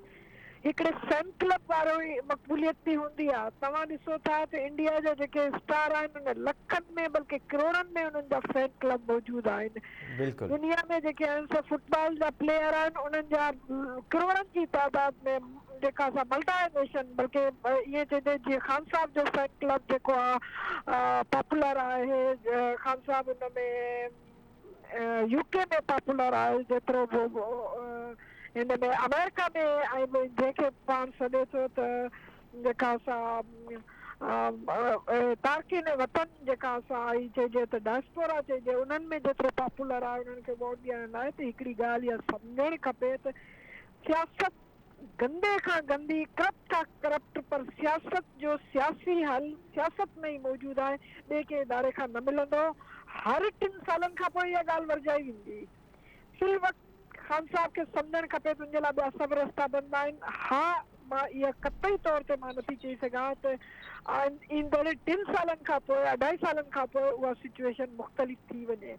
هڪڙي فين ڪلب وارو ئي مقبوليت به هوندي آ. توهان ڏسو ٿا ته انڊيا جا جيڪي اسٽار آهن ان لکن ۾ بلڪه ڪروڙن ۾ انهن جا فين ڪلب موجود آهن. دنيا ۾ جيڪي آهن سي فٽبال جا پليئر آهن انهن جا ڪروڙن جي تعداد ۾ جيڪا سا ملٽائي نيشن بلڪه ائين چئجي جيئن خان صاحب جو فين ڪلب جيڪو آ پاپولر آهي خان صاحب ان ۾ يو ڪي ۾ پاپولر آهي جيترو به هن ۾ آمريڪا ۾ ۽ جنهن کي پاڻ سڏي ٿو ته جيڪا سا تارڪين وطن جيڪا سا آئي چئجي ته ڊائسپورا چئجي انهن ۾ جيترو پاپولر آهي انهن کي ووٽ ڏيڻ لاء ته هڪڙي ڳالهه اها سمجهڻ کپي ته سياست گندي کان گندي، ڪرپٽ کان ڪرپٽ پر سياست جو سياسي حل سياست ۾ ئي موجود آهي، ٻئي ڪنهن اداري کان نه ملندو. هر ٽن سالن کان پوء اها ڳالهه ورجائي ويندي. في الوقت خان صاحب کي سمجهڻ کپي ته ان جي لاء ٻيا سڀ رستا بند آهن. ها مان اها قطعي طور تي مان نٿي چئي سگهان ته ايندڙ ٽن سالن کان پوء اڍائي سالن کان پوء اها سچوئيشن مختلف ٿي وڃي.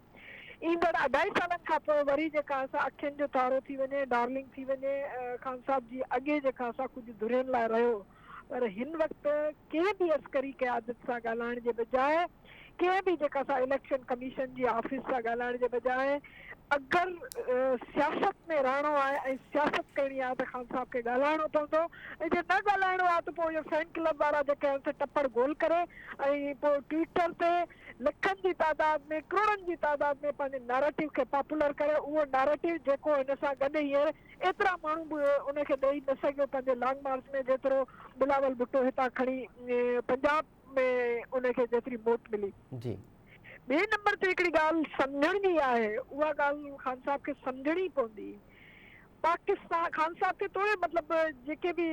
ايندڙ اڍائي سالن کان پوء وري جيڪا سا اکين جو تارو ٿي وڃي، ڊارلنگ ٿي وڃي، خان صاحب جي اڳي جيڪا سا ڪجهه ڌرين لاء رهيو پر هن وقت ڪنهن به عسڪري قيادت سان ڳالهائڻ جي بجاء ڪنهن به جيڪا سا اليڪشن ڪميشن جي آفيس سان ڳالهائڻ جي بجاء اگر سياست ۾ رهڻو آهي ۽ سياست ڪرڻي آهي ته خان صاحب کي ڳالهائڻو پوندو ۽ جي نه ڳالهائڻو آهي ته پوء اهي فين ڪلب وارا جيڪي آهن سي ٽپڙ گول ڪري ۽ پوء ٽوئيٽر تي لکن جي تعداد ۾ ڪروڙن جي تعداد ۾ پنهنجي نيريٽو کي پاپولر ڪري اهو نيريٽو جيڪو هن سان گڏ هينئر ايترا ماڻهو به ان کي ڏئي نه سگهيو پنهنجي لانگ مارچ ۾ جيترو بلاول ڀٽو هتان کڻي پنجاب ۾ ان کي جيتري موٽ ملي. جي. ٻئي نمبر تي هڪڙي ڳالهه سمجهڻ جي آهي اها ڳالهه خان صاحب کي سمجهڻي پوندي پاڪستان خان صاحب کي توڙي مطلب جيڪي به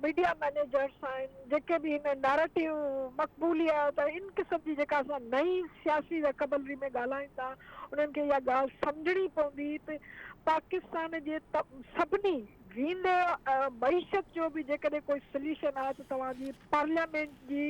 ميڊيا مئنيجرس آهن جيڪي به هن نيريٽو مقبوليت ۽ ان قسم جي جيڪا اسان نئين سياسي ويڪبلري ۾ ڳالهائين ٿا انهن کي اها ڳالهه سمجهڻي پوندي ته پاڪستان جي سڀني ويندي معيشت جو به جيڪڏهن ڪوئي سليوشن آهي ته توهان جي پارليامينٽ جي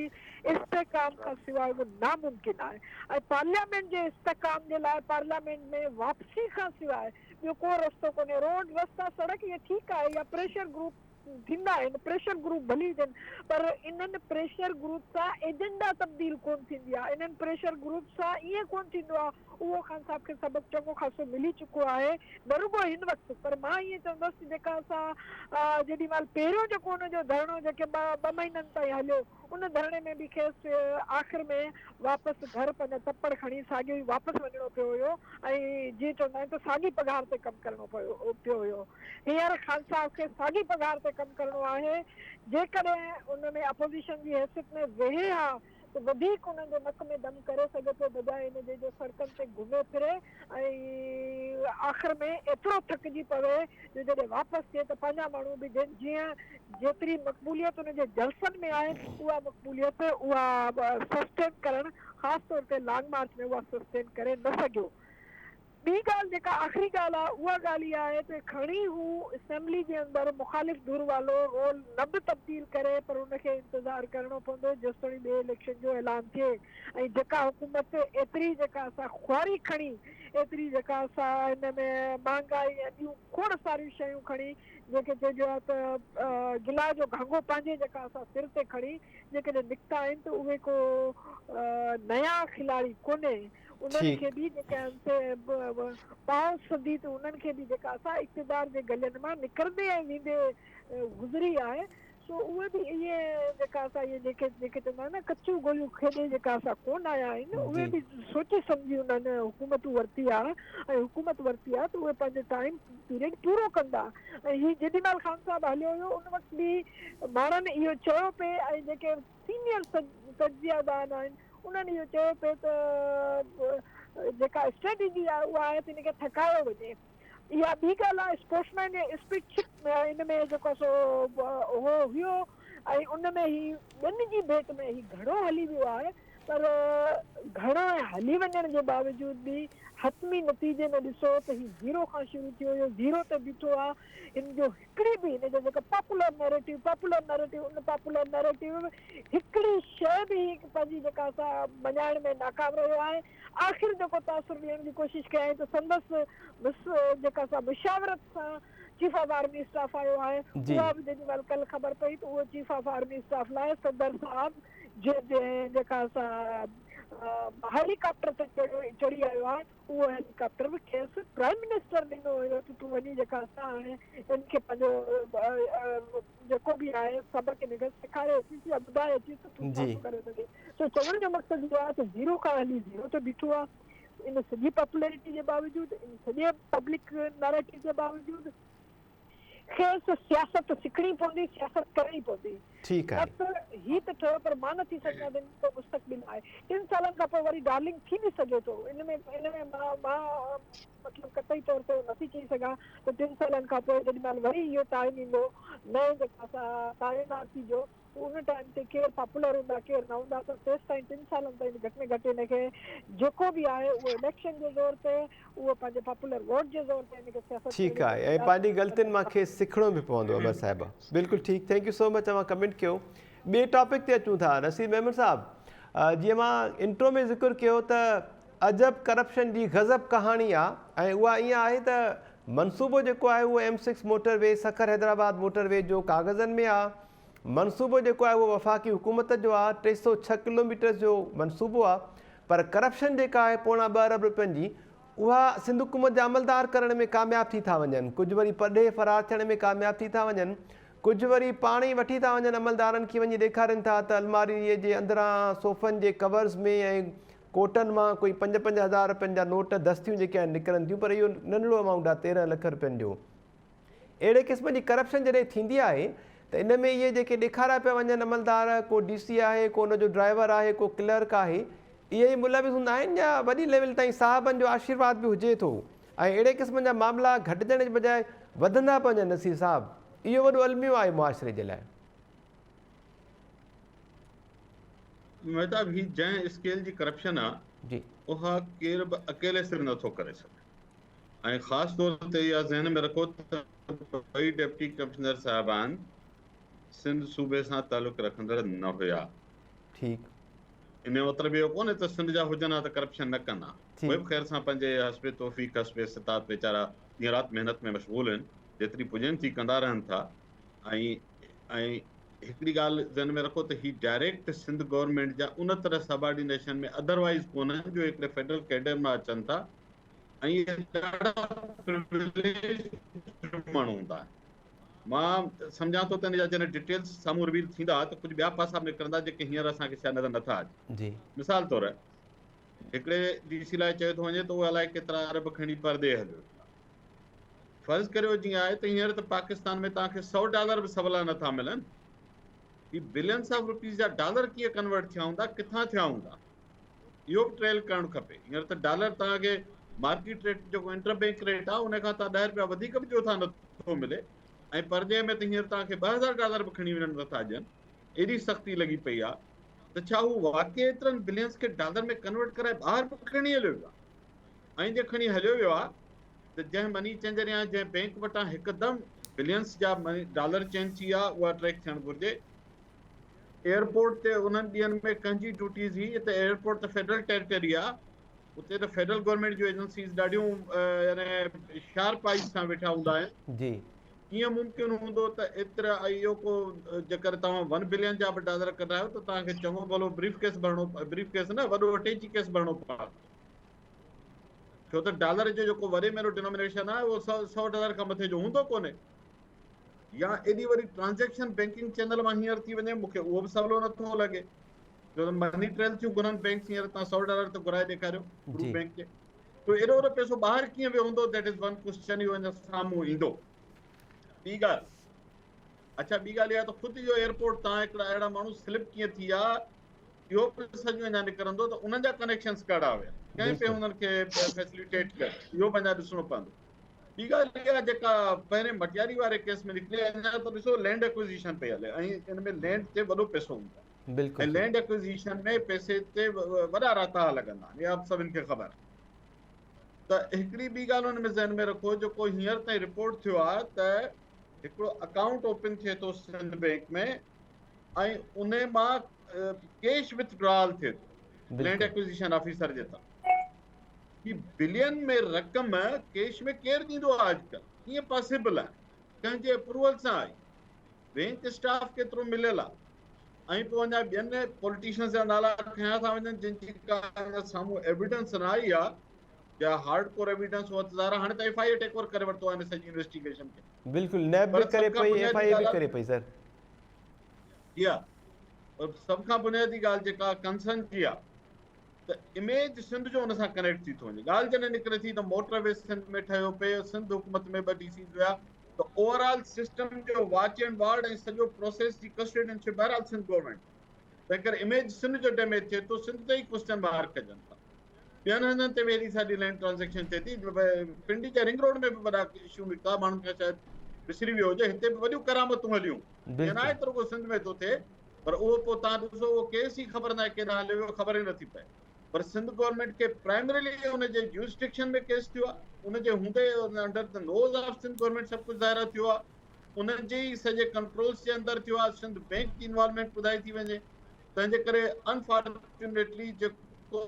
استحڪام کان سواء اهو ناممڪن آهي ۽ پارليامينٽ جي استحڪام جي لاء پارليامينٽ ۾ واپسي کان سواء ٻيو ڪو رستو ڪونهي. روڊ رستا سڙڪ اهي ٺيڪ آهي يا پريشر گروپ ٿيندا آهن پريشر گروپ ڀلي هجن پر انهن پريشر گروپ سان ايجنڊا تبديل ڪونه ٿيندي آهي انهن پريشر گروپ سان ائين ڪونه ٿيندو آهي اهو خان صاحب کي سبق چڱو خاصو ملي چڪو آهي نه رڳو هن وقت پر مان ائين چوندس ته جيڪا اسان جيڏي مهل پهريون جيڪو ان جو ڌرڻو جيڪي ٻه مهينن تائين هليو ان ڌرڻي ۾ به کيس آخر ۾ واپس گهر پنهنجا ٽپڙ کڻي ساڳيو ئي واپس وڃڻو پيو هيو ۽ جيئن چوندا آهن ته ساڳي پگهار تي ڪم ڪرڻو پيو هيو. هينئر خان صاحب کي ساڳي پگهار تي ڪم ڪرڻو آهي. جيڪڏهن ان ۾ اپوزيشن جي حيثيت ۾ ويهي ها ته وڌيڪ انهن جي نڪ ۾ دم ڪري سگهي پيو بجاء ان جي جو سڙڪن تي گهمي ڦري ۽ آخر ۾ ايترو ٿڪجي پوي جو جڏهن واپس ٿئي ته پنهنجا ماڻهو به جن جيئن جيتري مقبوليت ان جي جلسن ۾ آهي اها مقبوليت اها سسٽين ڪرڻ خاص طور تي لانگ مارچ ۾ اها سسٽين ڪري نه سگهيو. ٻي ڳالهه جيڪا آخري ڳالهه آهي اها ڳالهه اها آهي ته کڻي هو اسيمبلي جي اندر مخالف ڌر والو رول نه به تبديل ڪري پر ان کي انتظار ڪرڻو پوندو جيستوڻي ٻئي اليڪشن جو اعلان ٿئي ۽ جيڪا حڪومت ايتري جيڪا سا خواري کڻي ايتري جيڪا سا ان ۾ مهانگائي ۽ ٻيون کوڙ ساريون شيون کڻي جيڪي چئجو آهي ته گلا جو گهانگهو پنهنجي جيڪا سا سر تي کڻي جيڪڏهن نڪتا آهن ته اهي ڪو نيا کلاڙي ڪونهي انهن کي به جيڪي آهن سي پاء سڌي ته انهن کي به جيڪا سا اقتدار جي گلين مان نڪرندي ۽ ويندي گذري آهي سو اهي به اهي جيڪا سا اهي جيڪي جيڪي چوندا آهن نه ڪچيون گوليون کيڏي جيڪا سا ڪونه آيا آهن اهي به سوچي سمجهي انهن حڪومتون ورتي آهي ۽ حڪومت ورتي آهي ته اهي پنهنجو ٽائيم پيريڊ پورو ڪندا ۽ هي جيڏي مهل خان صاحب هليو ويو ان وقت به ماڻهن اهو چيو پئي ۽ جيڪي سينيئر تجزيه دان آهن انهن اهو چيو پئي ته جيڪا اسٽريٽجي آهي اها آهي ته ان کي ٿڪايو وڃي. اها ٻي ڳالهه آهي اسپورٽس مين اسپرٽ ان ۾ جيڪو سو هو هيو ۽ ان ۾ هي ٻين جي ڀيٽ ۾ هي گهڻو هلي ويو آهي پر گهڻو هلي وڃڻ جي باوجود به حتمي نتيجي ۾ ڏسو ته هي زيرو کان شروع ٿيو هيو زيرو تي بيٺو آهي هن جو هڪڙي به هن جو جيڪو پاپولر نيريٽو Popular Narrative ان پاپولر نيريٽو هڪڙي شيء به هي پنهنجي جيڪا سا مڃائڻ ۾ ناڪام رهيو آهي. آخر جيڪو تاثر ڏيڻ جي ڪوشش ڪيائين ته سندس جيڪا سا مشاورت سان چيف آف آرمي اسٽاف آيو آهي اها به جيڏي مهل ڪلهه خبر پئي ته اهو چيف آف آرمي اسٽاف لاء صدر صاحب جيڪا سا هيلي ڪاپٽر تي چڙهي آيو آهي. اهو هيلي ڪاپٽر به کيس پرائيم منسٽر ڏنو هيو ته تون وڃي جيڪا سا هاڻي ان کي پنهنجو جيڪو به آهي سبق ان کي سيکاري اچيس يا ٻڌائي اچيس ته تون ڇا ٿو ڪري سگهين. سو چوڻ جو مقصد اهو آهي ته زيرو کان هلي زيرو تي بيٺو آهي ان سڄي پاپولرٽي جي باوجود ان سڄي پبلڪ نيريٽو جي باوجود کيس سياست سکڻي پوندي، سياست ڪرڻي پوندي. ٺيڪ آهي. نه ته هي ته ٺهيو پر مان نٿي سمجهان ته ان جو ڪو مستقبل آهي. ٽن سالن کان پوء وري ڊارلنگ ٿي به سگهي ٿو. ان ۾ ان ۾ مان مان مطلب قطعي طور تي نٿي چئي سگهان ته ٽن سالن کان پوء جيڏي مهل وري اهو ٽائيم ايندو نئين جيڪا سا تعيناتي جو ته ان ٽائيم تي ڪير پاپولر هوندا ڪير نه هوندا پر تيستائين ٽن سالن تائين گهٽ ۾ گهٽ هن کي جيڪو به آهي اهو اليڪشن جي زور تي اهو پنهنجي پاپولر ووٽ جي زور تي هن کي سياست ٺيڪ آهي ۽ پنهنجي غلطين مان کيس سکڻو به پوندو امر صاحبه بلڪل ٺيڪ thank you سو مچ اوهان ڪمينٽ ڪيو ٻئي ٽاپڪ تي اچون ٿا نصير ميمڻ صاحب جيئن مان انٽرو ۾ ذڪر ڪيو ته عجب ڪرپشن جي غضب ڪهاڻي آ ۽ اها ائين آهي ته منصوبو جيڪو آهي اهو M six motorway Sukkur Hyderabad motorway جو ڪاغذن ۾ آ منصوبو جيڪو آهي اهو وفاقي حڪومت جو آ 306 ڪلوميٽرز جو منصوبو آ پر ڪرپشن جيڪا آهي پوڻا ٻه ارب روپين جي اها سنڌ حڪومت جا عملدار ڪرڻ ۾ ڪامياب ٿي ٿا وڃن ڪجهه وري پرڏيهه فرار ٿيڻ ۾ ڪامياب ٿي ٿا وڃن ڪجهه وري پاڻ ئي وٺي ٿا وڃن عملدارن کي وڃي ڏيکارين ٿا ته الماري جي اندران صوفن جي ڪورز ۾ ۽ ڪوٽن مان ڪوئي پنج پنج هزار روپين جا نوٽ دستيون جيڪي آهن نڪرن ٿيون پر اهو ننڍڙو امائونٽ آهي 13 لک روپين جو اهڙي قسم جي ڪرپشن جڏهن ٿيندي آهي ته ان ۾ اهي جيڪي ڏيکاريا پيا وڃن عملدار ڪو ڊي سي آهي ڪو ان جو ڊرائيور آهي ڪو ڪلرڪ آهي اهي ئي ملوث هوندا آهن يا وڏي ليول تائين صاحبن جو آشيرواد به هجي ٿو ۽ اهڙي قسم جا معاملا گهٽجڻ جي بجاء وڌندا پيا وڃن نصير صاحب اهو وڏو الميو آهي معاشري جي لاء. مهتاب هي جنهن اسڪيل جي ڪرپشن آ جي. اها ڪير به اڪيلي سر نٿو ڪري سگهي. ۽ خاص طور تي اها ذهن ۾ رکو ته ٻئي ڊپٽي ڪمشنر صاحبان سنڌ صوبي سان تعلق رکندڙ نه هيا. ٺيڪ. ان جو مطلب اهو ڪونهي ته سنڌ جا هجن ها ته ڪرپشن نه ڪن ها. اهي به خير سان پنهنجي حسب توفيق حسب استطاعت ويچارا ڏينهن رات محنت ۾ مشغول آهن. جيتري پڄين ٿي ڪندا رهن ٿا ۽ ۽ هڪڙي ڳالهه ذهن ۾ رکو ته هي ڊائريڪٽ سنڌ گورنمينٽ جا ان طرح سبارڊينيشن ۾ اڌروائيز ڪونهن جو هڪڙي فيڊرل ڪيڊر مان اچن ٿا ۽ اهي ڏاڍا پروليجڊ ماڻهو هوندا آهن. مان سمجهان ٿو ته ان جا جڏهن ڊيٽيلز سامهون ريويل ٿيندا ته ڪجهه ٻيا پاسا به نڪرندا جيڪي هينئر اسان کي شايد نظر نٿا اچن. مثال طور هڪڙي ڊي سي لاء چيو ٿو وڃي ته اهو الائي ڪيترا ارب کڻي پرڏيهه هليو ويو آهي. فرض ڪريو جيئن آهي ته هينئر ته پاڪستان ۾ توهان کي سئو ڊالر به سولا نٿا ملن. هي بلينس آف روپيز جا ڊالر ڪيئن ڪنورٽ ٿيا هوندا، ڪٿان ٿيا هوندا؟ اهو به ٽريل ڪرڻ کپي. هينئر ته ڊالر توهان کي مارڪيٽ ريٽ جيڪو انٽر بينڪ ريٽ آهي ان کان توهان 10 رپيا وڌيڪ به ڏيو ٿا نٿو ملي ۽ پرڏيهه ۾ ته هينئر توهان کي 2000 ڊالر به کڻي وڃڻ نٿا ڏين ايڏي سختي لڳي پئي آهي ته ڇا هو واقعي ايترن بلينس کي ڊالر ۾ ڪنورٽ ڪرائي ٻاهر به کڻي هليو ويو آهي ۽ جي کڻي هليو ويو آهي ته جنهن مني چينجر يا جنهن بينڪ وٽان هڪدم بلينس جا ڊالر چينج ٿي ويا اها ٽريڪ ٿيڻ گهرجي. ايئرپورٽ تي انهن ڏينهن ۾ ڪنهن جي ڊيوٽيز هئي ته ايئرپورٽ ته فيڊرل ٽيريٽري آ اتي ته فيڊرل گورنمينٽ جون ايجنسيز ڏاڍيون يعني شارپ آئيز سان ويٺا هوندا آهن. جي. ڪيئن ممڪن هوندو ته ايترا اهو ڪو جيڪر توهان ون بلين جا به ڊالر ڪڍرايو ته توهان کي چڱو ڀلو بريف ڪيس ڀرڻو بريف ڪيس نه وڏو اٽيچي ڪيس ڀرڻو پوندو ڇو ته ڊالر جو جيڪو وڏي ۾ وڏو ڊنومينيشن آهي اهو سئو ڊالر کان مٿي جو هوندو ڪونهي. يا ايڏي وڏي ٽرانزيڪشن بينڪنگ چينل مان هينئر ٿي وڃي مون کي اهو به سولو نٿو لڳي ڇو ته مني ٽريل ٿيون گهرن بينڪس هينئر تان 100 ڊالر ته گهرائي ڏيکاريو گروپ بينڪ کي تو ايڏو وڏو پئسو ٻاهر ڪيئن ويو هوندو that is one question اهو اڃا سامهون ايندو ٻي ڳالهه اڇا ٻي ڳالهه اها ته خود اهو ايئرپورٽ تان هڪڙا اهڙا ماڻهو سلپ ڪيئن ٿي ويا اهو به سڄو اڃا نڪرندو ته انهن جا ڪنيڪشنس ڪهڙا هيا ڪنهن پي انهن کي فيسليٽيٽ ڪيو اهو به اڃا ڏسڻو پوندو ٻي ڳالهه اها جيڪا پهرين مٽياري واري ڪيس ۾ نڪتي اڃا ته ڏسو لينڊ اڪوزيشن پئي هلي ۽ ان ۾ لينڊ تي وڏو پئسو هوندو آهي بلڪل ۽ لينڊ اڪوزيشن ۾ پئسي تي وڏا راتاها لڳندا آهن اها به سڀن کي خبر آهي ته هڪڙي ٻي ڳالهه ان ۾ ذهن ۾ رکو جيڪو هينئر تائين رپورٽ ٿيو آهي ته هڪڙو اڪائونٽ اوپن ٿئي ٿو سنڌ بينڪ ۾ ۽ ان مان ڪيش وٿڊرال ٿئي ٿو لينڊ اڪوزيشن آفيسر جي تان هي بلين ۾ رقم ڪيش ۾ ڪير ڏيندو آهي اڄڪلهه ڪيئن پاسيبل آهي ڪنهن جي اپروول سان آئي بينڪ اسٽاف ڪيترو مليل آهي ۽ پوء اڃا ٻين پوليٽيشنز جا نالا کنيا ٿا وڃن جن جي ڪا اڃا سامهون ايويڊنس نه آئي آهي يا هارڊ ڪور ايويڊنس هو ته ظاهر هاڻي ته F I A take over ڪري ورتو آهي هن سڄي انويسٽيگيشن کي بلڪل نيب به ڪري پئي ايف I اي به ڪري پئي سر. جي ها پر سڀ کان بنيادي ڳالهه جيڪا ڪنسرن جي آهي ته اميج سنڌ جو ان سان ڪنيڪٽ ٿي ٿو وڃي. ڳالهه جڏهن نڪري ٿي ته موٽر وي سنڌ ۾ ٺهيو پئي، سنڌ حڪومت ۾ ٻه ڊي سيز هيا ته اوور آل سسٽم جو واچ اينڊ وارڊ ۽ سڄو پروسيس جي ڪسٽوڊينشپ بهرحال سنڌ گورنمينٽ تنهن ڪري اميج سنڌ جو ڊيميج ٿئي ٿو، سنڌ تي ئي ڪوسچن مارڪ ڪجن ٿا. ٻين هنڌن تي به اهڙي ساڳي لينڊ ٽرانزيڪشن ٿئي ٿي، پنڊي جا رنگ روڊ ۾ به وڏا اشو نڪتا، ماڻهن کي شايد وسري ويو هجي، هتي به وڏيون ڪرامتون هليون، ائين ناهي ته رڳو سنڌ ۾ ٿو ٿئي. پر اهو پوء توهان ڏسو اهو ڪيس ئي خبر ناهي ڪيڏانهن هليو ويو خبر ئي نٿي پئي پر سنڌ گورنمينٽ کي پرائمريلي ان جي جيورسڊڪشن ۾ ڪيس ٿيو آهي ان جي هوندي under the nose of Sindh government سڀ ڪجهه ظاهر ٿيو آهي ان جي ئي سڄي ڪنٽرولس جي اندر ٿيو آهي سنڌ بينڪ جي انوالومينٽ ٻڌائي ٿي وڃي تنهن جي ڪري انفارچونيٽلي جيڪو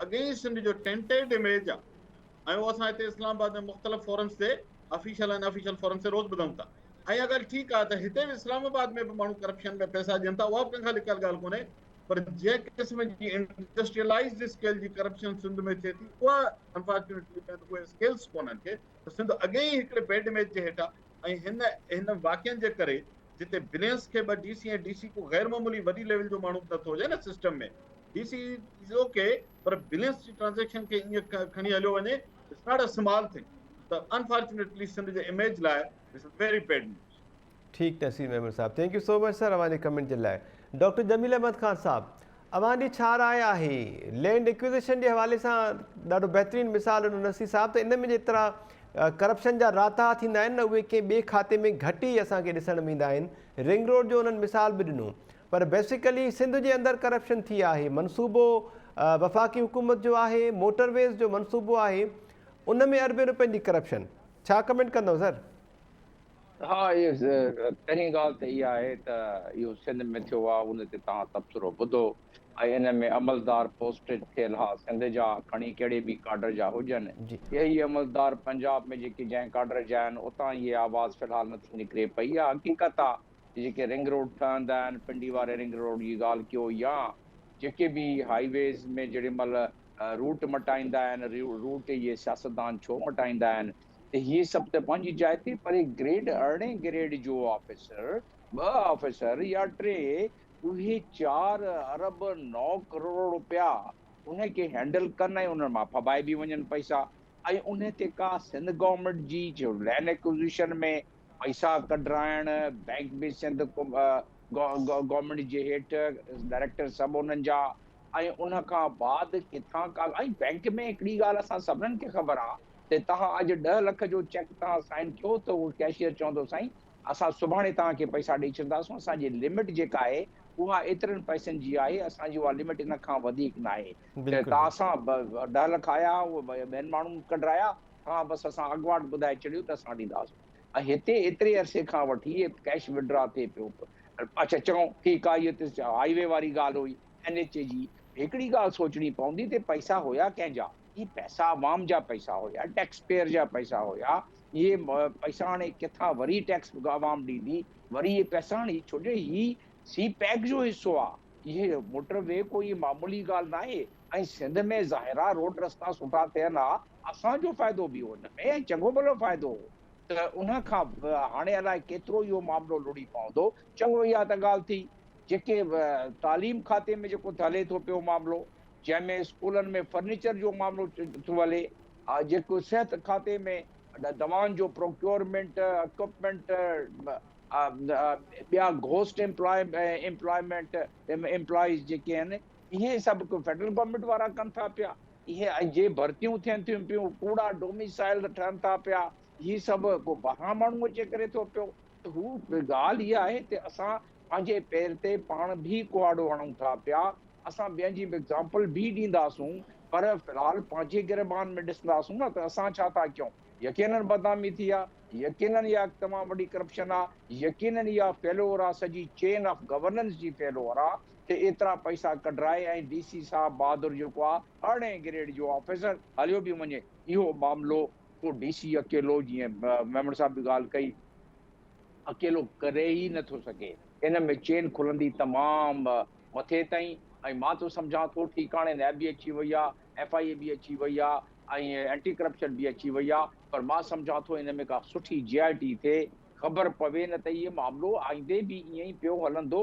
اڳي ئي سنڌ جو ٽينٽيڊ اميج آهي ۽ اهو اسان هتي اسلام آباد ۾ مختلف فورمز تي آفيشل ۽ ان آفيشل فورمز تي روز ٻڌون ٿا ۽ اها ڳالهه ٺيڪ آهي ته هتي به اسلام آباد ۾ به ماڻهو ڪرپشن ۾ پئسا ڏين ٿا اها به ڪنهن کان لڪيل ڳالهه ڪونهي پر جنهن قسم جي انڊسٽريلائيزڊ اسڪيل جي ڪرپشن سنڌ ۾ ٿئي ٿي اها انفارچونيٽلي اهي اسڪيلز ڪونهن ڪي ته سنڌ اڳي ئي هڪڙي بيڊ اميج جي هيٺ آهي ۽ هن هن واقعن جي ڪري جتي بلينس کي ٻه ڊي سي ۽ ڊي سي ڪو غير معمولي وڏي ليول جو ماڻهو به نٿو هجي نه system ۾ D C is okay per billions جي ٽرانزيڪشن کي ائين کڻي هليو وڃي it's not a small thing ته انفارچونيٽلي سنڌ جي اميج لاء this is very bad news. ٺيڪ نصير ميمڻ صاحب thank you so much sir اوهان جي ڪمينٽ جي لاء. ڊاڪٽر جميل احمد خان صاحب اوهان جي ڇا راء آهي لينڊ ايڪوزيشن جي حوالي سان ڏاڍو بهترين مثال ڏنو نصير صاحب ته ان ۾ جيترا ڪرپشن جا راتاها ٿيندا آهن نه اهي ڪنهن ٻئي کاتي ۾ گهٽ ئي اسان کي ڏسڻ ۾ ايندا آهن رنگ روڊ جو انهن مثال به ڏنو پر بيسيڪلي سنڌ جي اندر ڪرپشن ٿي آهي، منصوبو وفاقي حڪومت جو آهي، موٽر ويز جو منصوبو آهي ان ۾ اربين روپين جي ڪرپشن ڇا ڪمينٽ ڪندو سر؟ ها اهي پهرين ڳالهه ته اها آهي ته اهو سنڌ ۾ ٿيو آهي ان تي توهان تبصرو ٻڌو ۽ ان ۾ عملدار پوسٽيڊ ٿيل ها سنڌ جا کڻي ڪهڙي به ڪاڊر جا هجن اهي ئي عملدار پنجاب ۾ جيڪي جنهن ڪاڊر جا آهن اتان اهي آواز في الحال نٿي نڪري پئي اها حقيقت آهي ته جيڪي رنگ روڊ ٺهندا آهن پنڊي واري رنگ روڊ جي ڳالهه ڪيو يا جيڪي به هائي ويز ۾ جهڙي مهل روٽ مٽائيندا آهن روٽ اهي سياستدان ڇو مٽائيندا آهن ته هي سڀ ته پنهنجي جاء تي پر گريڊ ارڙهين گريڊ جو آفيسر، ٻه آفيسر يا ٽي اهي چار ارب نو ڪروڙ روپيا ان کي هينڊل ڪن ۽ انهن مان ڦٻائي به وڃن پئسا ۽ ان تي ڪا سنڌ گورنمينٽ جي لينڊ ايڪوزيشن ۾ پئسا ڪڍرائڻ بئنڪ به سنڌ گورنمينٽ جي هيٺ ڊائريڪٽر سڀ انهن جا ۽ ان کان بعد ڪٿان ڪا ۽ بئنڪ ۾ هڪڙي ڳالهه اسان سڀنن کي خبر آ ته توهان اڄ ڏهه لک جو چيڪ توهان سائن ڪيو ته اهو ڪيشيئر چوندو سائين اسان سڀاڻي توهان کي پئسا ڏئي ڇڏنداسون اسان جي لمٽ جيڪا آهي اها ايترن پئسن جي آهي اسان جي اها لمٽ ان کان وڌيڪ ناهي ته توهان سان ڏهه لک آيا اهي ٻين ماڻهن ڪڍرايا توهان بس اسان اڳواٽ ٻڌائي ڇڏيو ته اسان ڏينداسون ۽ هتي ايتري عرصي کان وٺي ڪيش وڊرا ٿئي پيو اڇا چئون ٺيڪ آهي اهو ته هائي وي واري ڳالهه هئي اين ايڇ اي جي هڪڙي ڳالهه سوچڻي پوندي ته پئسا هيا ڪنهن جا؟ هي پئسا عوام جا پئسا هيا، ٽيڪس پيئر جا پئسا هيا، اهي پئسا هاڻي ڪٿان وري ٽيڪس عوام ڏيندي، وري اهي پئسا هاڻي ڇو جو هي سي پيڪ جو حصو آ، اهي موٽر وي ڪوئي معمولي ڳالهه ناهي ۽ سنڌ ۾ ظاهر آ روڊ رستا سٺا ٿين ها اسان جو فائدو به هو ان ۾ ۽ چڱو ڀلو فائدو هو ته ان کان هاڻي الائي ڪيترو اهو معاملو لڙي پوندو، چڱو اها ته ڳالهه ٿي. جيڪي تعليم کاتي ۾ جيڪو هلي ٿو پيو معاملو جنهن ۾ اسڪولن ۾ فرنيچر جو معاملو ٿو هلي جيڪو صحت کاتي ۾ دوائن جو پروڪيورمينٽ اڪوپمينٽ ٻيا گهوسٽ امپلائمينٽ امپلائيز جيڪي آهن اهي سڀ فيڊرل گورنمينٽ وارا ڪن ٿا پيا اهي جي ڀرتيون ٿين ٿيون پيون ڪوڙا ڊوميسائل ٺهن ٿا پيا هي سڀ ڪو ٻاهران ماڻهو اچي ڪري ٿو پيو ته هو ڳالهه اها آهي ته اسان پنهنجي پير تي پاڻ به ڪهاڙو هڻون ٿا پيا، اسان ٻين جي ايگزامپل به ڏينداسون پر في الحال پنهنجي گريبان ۾ ڏسنداسون نه ته اسان ڇا ٿا ڪيون، يقينن بدنامي ٿي آ، يقينن اها تمام وڏي ڪرپشن آ، يقينن اها فيلوئر آ سڄي چين آف گورننس جي فيلوئر آ ته ايترا پئسا ڪڍرائي ۽ ڊي سي صاحب بهادر جيڪو آ ارڙهين گريڊ جو آفيسر هليو به وڃي اهو معاملو ڪو ڊي سي اڪيلو جيئن ميمڻ صاحب به ڳالهه ڪئي اڪيلو ڪري ئي نه ٿو سگهي ان ۾ چين کلندي تمام مٿي تائين ۽ مان ٿو سمجهان ٿو ٺيڪ هاڻي نيب به اچي وئي آ ايف I اي به اچي وئي آ ۽ اينٽي ڪرپشن به اچي وئي آ پر مان سمجهان ٿو ان ۾ ڪا سٺي جي آء ٽي ٿئي خبر پوي نه ته اهي معاملو آئيندي به ائين ئي پيو هلندو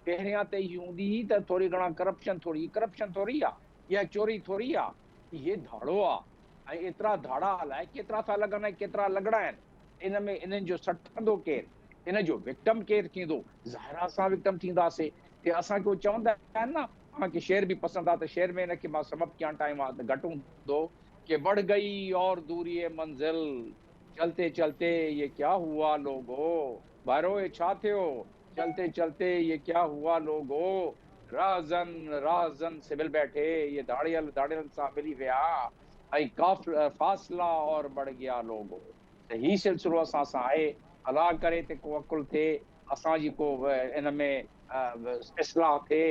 پهريان ته هي هوندي هئي ته ٿوري گهڻا ڪرپشن ٿوري ڪرپشن ٿوري آ اها چوري ٿوري آ اهي ڌاڙو آ ۽ ايترا ڌاڙا الائي ڪيترا ٿا لڳن ۽ ڪيترا لڳڻا آهن، ان ۾ انهن جو سٺندو ڪير؟ ان جو وڪٽم ڪير ٿيندو؟ ظاهر آ اسان وڪٽم ٿينداسي ته اسان کي هو چوندا آهن نه اوهان کي شعر به پسند آ ته شعر ۾ ان کي مان سم اپ ڪيان ٽائيم آ ته گهٽ هوندو ڪي بڙھ گئي اور دوري منزل چلتي چلتي يي ڪيا هوا لوگو ڀائرو هي ڇا ٿيو چلتي چلتي يي ڪيا هوا لوگو رهزن رهزن سي مل بيٺي يي ڌاڙيل ڌاڙيلن سان ملي ويا ۽ فاصلا اور بڙھ گيا لوگو ته هي سلسلو اسان سان آهي الله ڪري ته ڪو عقل ٿئي اسان جي ڪو ان ۾ اصلاح ٿئي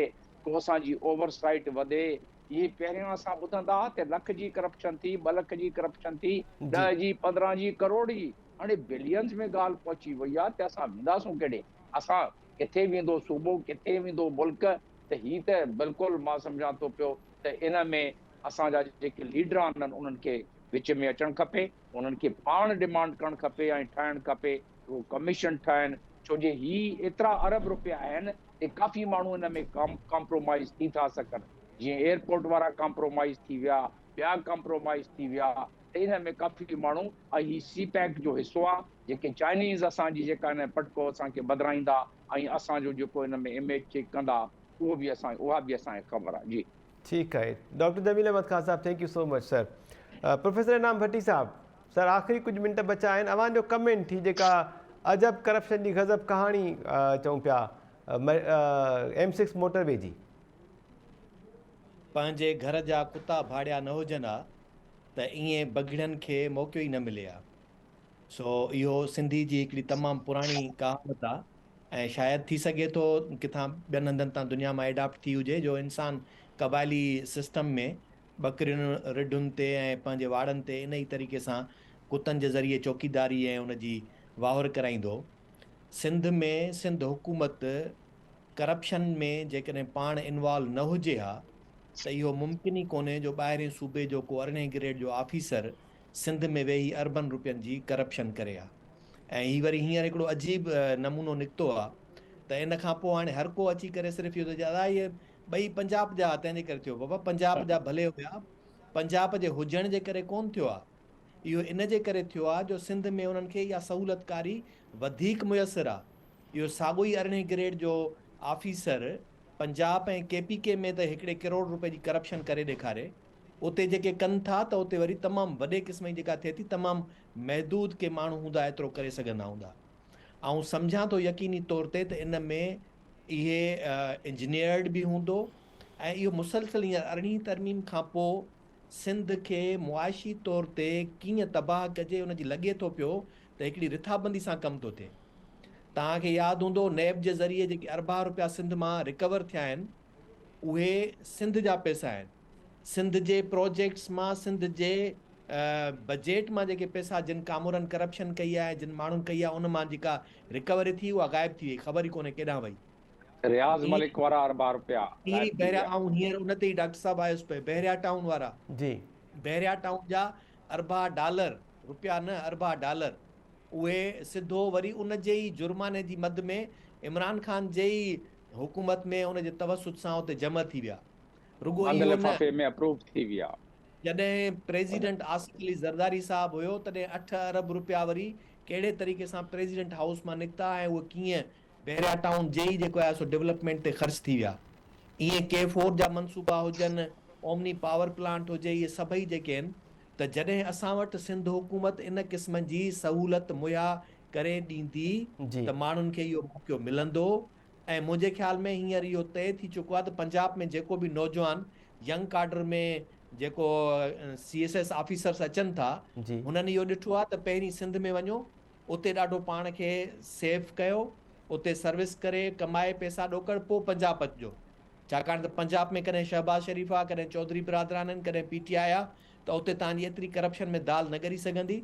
ڪو اسان جي اوور سائيٽ وڌي اهي پهريان اسان ٻڌندا ها ته لک جي ڪرپشن ٿي ٻه لک جي ڪرپشن ٿي ڏهه جي 15 جي ڪروڙ جي هاڻي بلينز ۾ ڳالهه پهچي وئي آهي ته اسان وينداسون ڪيڏي اسان ڪٿي ويندو صوبو ڪٿي ويندو ملڪ ته هي ته بلڪل مان سمجهان ٿو پيو ته ان ۾ اسان جا جيڪي ليڊر آهن انهن کي وچ ۾ اچڻ کپي انهن کي پاڻ ڊمانڊ ڪرڻ کپي ۽ ٺاهڻ کپي اهو ڪميشن ٺاهن ڇو جي هي ايترا ارب روپيا آهن ته ڪافي ماڻهو ان ۾ ڪامپرومائيز ٿي ٿا سگهن جيئن ايئرپورٽ وارا ڪامپرومائيز ٿي ويا ٻيا ڪامپرومائيز ٿي ويا ته ان ۾ ڪافي ماڻهو ۽ هي سي پيڪ جو حصو آهي جيڪي چائنيز اسان جي جيڪا ان پٽڪو اسان کي ٻڌرائيندا ۽ اسان جو جيڪو ان ۾ اميج چيڪ ڪندا اهو به اسان اها به اسان کي خبر آهي جي. ٺيڪ آهي ڊاڪٽر جميل احمد خان صاحب thank you so much sir professor Inam Bhatti صاحب سر آخري ڪجهه منٽ بچا آهن اوهان جو ڪمينٽ هي جيڪا عجب ڪرپشن جي غضب ڪهاڻي چئون پيا ايم سڪس موٽر وي جي. پنهنجي گهر جا ڪتا ڀاڙيا نه هجن ها. ته ائين بگهڙن کي موقعو ئي نه ملي ها. سو اهو سنڌي جي هڪڙي تمام پراڻي ڪهاوت آ ۽ شايد ٿي سگهي ٿو ڪٿان ٻين هنڌن تان دنيا مان ايڊاپٽ ٿي هجي جو انسان قبائلي سسٽم ۾ ٻڪرين رڍن تي ۽ پنهنجي واڙن تي ان ئي طريقي سان ڪتن جي ذريعي چوڪيداري ۽ ان جي واهر ڪرائيندو هو. سنڌ ۾ سنڌ حڪومت ڪرپشن ۾ جيڪڏهن پاڻ انوالو نه هجي ها ته اهو ممڪن ئي ڪونهي جو ٻاهرين صوبي جو ڪو ارڙهين گريڊ جو آفيسر سنڌ ۾ ويهي اربن روپين جي ڪرپشن ڪري ها ۽ هي وري هينئر هڪڙو عجيب نمونو نڪتو آ ته ان کان پوء هاڻي هر ڪو اچي ڪري صرف اهو ٿو چئي ادا اهي ٻئي پنجاب جا تنهن جي ڪري ٿيو بابا پنجاب جا ڀلي هيا پنجاب جي هجڻ جي ڪري ڪون ٿيو آ اهو ان جي ڪري ٿيو آ جو سنڌ ۾ انهن کي اها سهولت ڪاري وڌيڪ ميسر آ اهو ساڳو ئي ارڙهين گريڊ جو آفيسر پنجاب ۽ ڪي پي ڪي ۾ ته هڪڙي ڪروڙ روپئي جي ڪرپشن ڪري ڏيکاري اتي جيڪي ڪن ٿا ته اتي وري تمام وڏي قسم جي جيڪا ٿئي ٿي تمام محدود ڪي ماڻهو هوندا ايترو ڪري سگهندا هوندا. آئون سمجهان ٿو يقيني طور تي ته ان ۾ اهي انجنيئرڊ به هوندو ۽ اهو مسلسل هينئر ارڙهين ترميم کان پوء سنڌ کي معاشي طور تي ڪيئن تباهه ڪجي ان جي لڳي ٿو پيو ته هڪڙي رٿابندي سان ڪم ٿو ٿئي. توهان کي ياد هوندو نيب جي ذريعي جيڪي اربها روپيا سنڌ مان رڪور ٿيا آهن اهي سنڌ جا پئسا آهن. سنڌ جي پروجيڪٽس مان سنڌ جي بجيٽ مان جيڪي پئسا جن ڪامورن ڪرپشن ڪئي آهي جن ماڻهن ڪئي آهي ان مان جيڪا رڪوري ٿي اها غائب ٿي وئي خبر ئي ڪونهي ڪيڏانهن وئي. رياض ملڪ وارا اربها روپيا غائب ٿي ويا. آئون هينئر ان تي ئي ڊاڪٽر صاحب آيس پئي بحريا ٽائون وارا جي. بحريا ٽائون جا اربها ڊالر روپيا نه اربها ڊالر اهي سڌو وري ان جي ئي جرماني جي مد ۾ عمران خان جي ئي حڪومت ۾ ان جي توسط سان اتي جمع ٿي ويا. رڳو بند اهو نه. لفافي ۾ اپروو ٿي ويا. جڏهن پريزيڊنٽ آصف علي زرداري صاحب هيو تڏهن اٺ ارب روپيا وري ڪهڙي طريقي سان پريزيڊنٽ هائوس مان نڪتا ۽ اهي ڪيئن بحريا ٽائون جي ئي جيڪو آهي سو ڊولپمينٽ تي خرچ ٿي ويا. ايئن ڪي فور جا منصوبا هجن، اومني پاور پلانٽ هجي اهي سڀئي جيڪي آهن ته جڏهن اسان وٽ سنڌ حڪومت ان قسم جي سهولت مهيا ڪري ڏيندي ته ماڻهن کي اهو موقعو ملندو ۽ منهنجي خيال ۾ هينئر اهو طئي ٿي چڪو آهي ته پنجاب ۾ جيڪو به نوجوان ينگ ڪاڊر ۾ جيڪو سي ايس ايس آفيسرس اچن ٿا هنن اهو ڏٺو آهي ته پهرين سنڌ ۾ وڃو اتي ڏاڍو پاڻ کي سيف ڪيو اتي سروس ڪري ڪمائي پئسا ڏوڪڙ پوء پنجاب اچجو ڇاڪاڻ ته پنجاب ۾ ڪڏهن شهباز شريف آهي ڪڏهن چوڌري برادران آهن ڪڏهن پي ٽي آء آهي ته اتي توهان جي ايتري ڪرپشن ۾ دال نه ڳري سگهندي